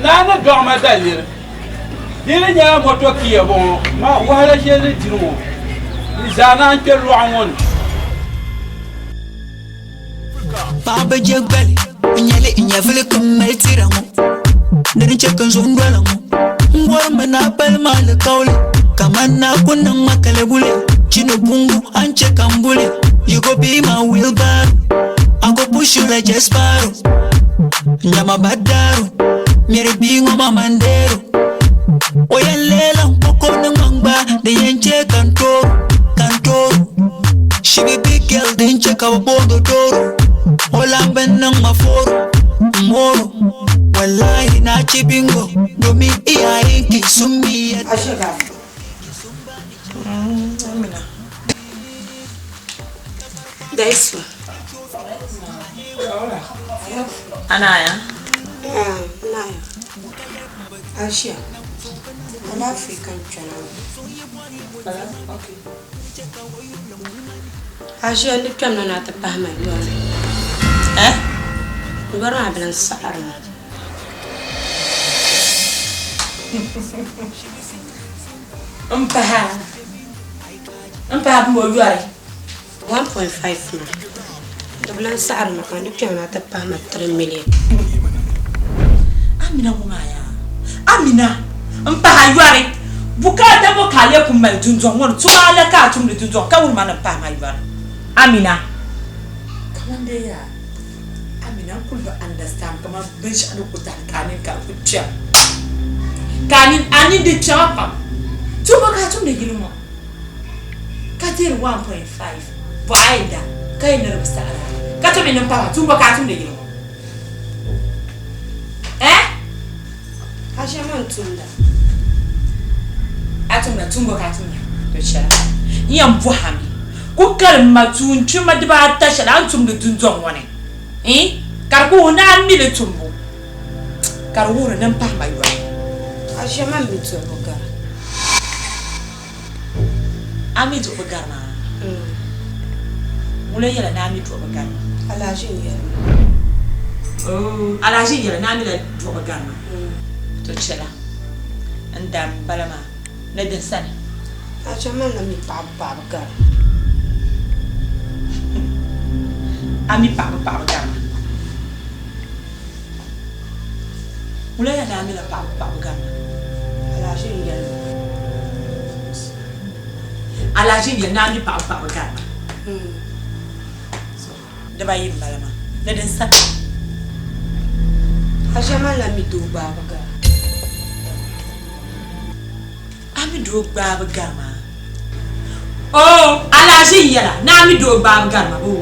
S6: Naa ni dɔɣi ma daliri di ni nyɛla moto kiya bɔŋɔ ma wahala shɛli ni diri ŋɔ di zaa naan kpe lɔɣu ŋɔ ni.
S12: Paɣaba je gbali n nyɛli n nyɛvili ka m mali tira ŋɔ ni din chɛ ka n zo n dola ŋɔ n bɔrimi ni a pali ma alikauli kamani naa ku niŋ ma kalabuli chini bungu a ni chɛ ka n buli you go be my wheelbarrow I go push you like Jack Sparrow Nyama badaro miri bia ŋɔ ma mandero O yɛn leela n koko ni ŋmaŋgba din yɛn chɛ ka n tooro ka n tooro She be big girl din chɛ ka bɛ booni o Doro O laamba n-niŋ ma fooro m-mooro Wallahi na ci bingo domin iyayenki sun mi yadda
S11: Amina. Gaisu.
S13: Anaya.
S11: Naya. Aisha. Alaafee ka n kpɛna ŋɔ. Aisha n di kpɛmina ni a ti pahi ma yɔri.
S13: Eh?
S11: Yɔri maa bela n saɣiri mi.
S13: M pahi a. M pahi a bimbo yɔri.
S11: 1.5 maa di bi lahi saɣiri ma ka n di kpɛm na ti pahi ma 3 million.
S13: Amina ŋɔ maa yaa Amina m pahi a yɔri bukaata bɔ ka a lee ku mali dundɔŋ ŋɔ ni tuma a la ka a tumdi dundɔŋ ka wuli ma ni m pahi ma yɔri Amina. Kaman dee yaa Amina n kuli bi understand kaman binshɛɣu ni ku tahi ka a nini ka di ku kpɛm ka a nini di kpɛma pam tuma ka a tumdi yili ŋɔ. Ka deeri 1.5 bɔɣa yi da ka yi niriba saɣira ka ti mi niŋ pahi tuumba ka a tumdi yili ŋɔ eh?
S11: A ʒiɛma n-tumda.
S13: A tumda tuumba ka a tumda to chɛla n yɛn bɔhi a mi ku karim ma tuun kpima dibaata shɛli a ni tumdi dundɔŋ ŋɔ ni eh? Ka di ku wuhi ni a mi li tumbu. Ka di wuhiri ni m pahi ma yɔri.
S11: A ʒiɛma m-mi duɣibu gari.
S13: A mi duɣibu gari maa? Ŋuna yɛla ni a mi duɣibu gari ma?
S11: Alhaji n-yɛli ma.
S13: Oh, Alhaji n-yɛli ni a mila duɣibu gari ma. To chɛla n dan bala maa ni din sani.
S11: A ʒiɛma n-na mi paɣibu paɣibu gari.
S13: A mi paɣibu paɣibu gari ma. Wula ya daa mila paɣibu paɣibu gari ma?
S11: Alahaji n-yɛli ma.
S13: Alahaji n-yɛli ni a mi paɣibu paɣibu gari ma. Dibayi m-bala maa, ni din sa.
S14: Ka ʒiɛmani la mi doo gbaabu gari.
S13: A mi doo gbaabu gari maa? Oo, alahaʒi n-yɛla ni a mi doo gbaabu gari ma boo?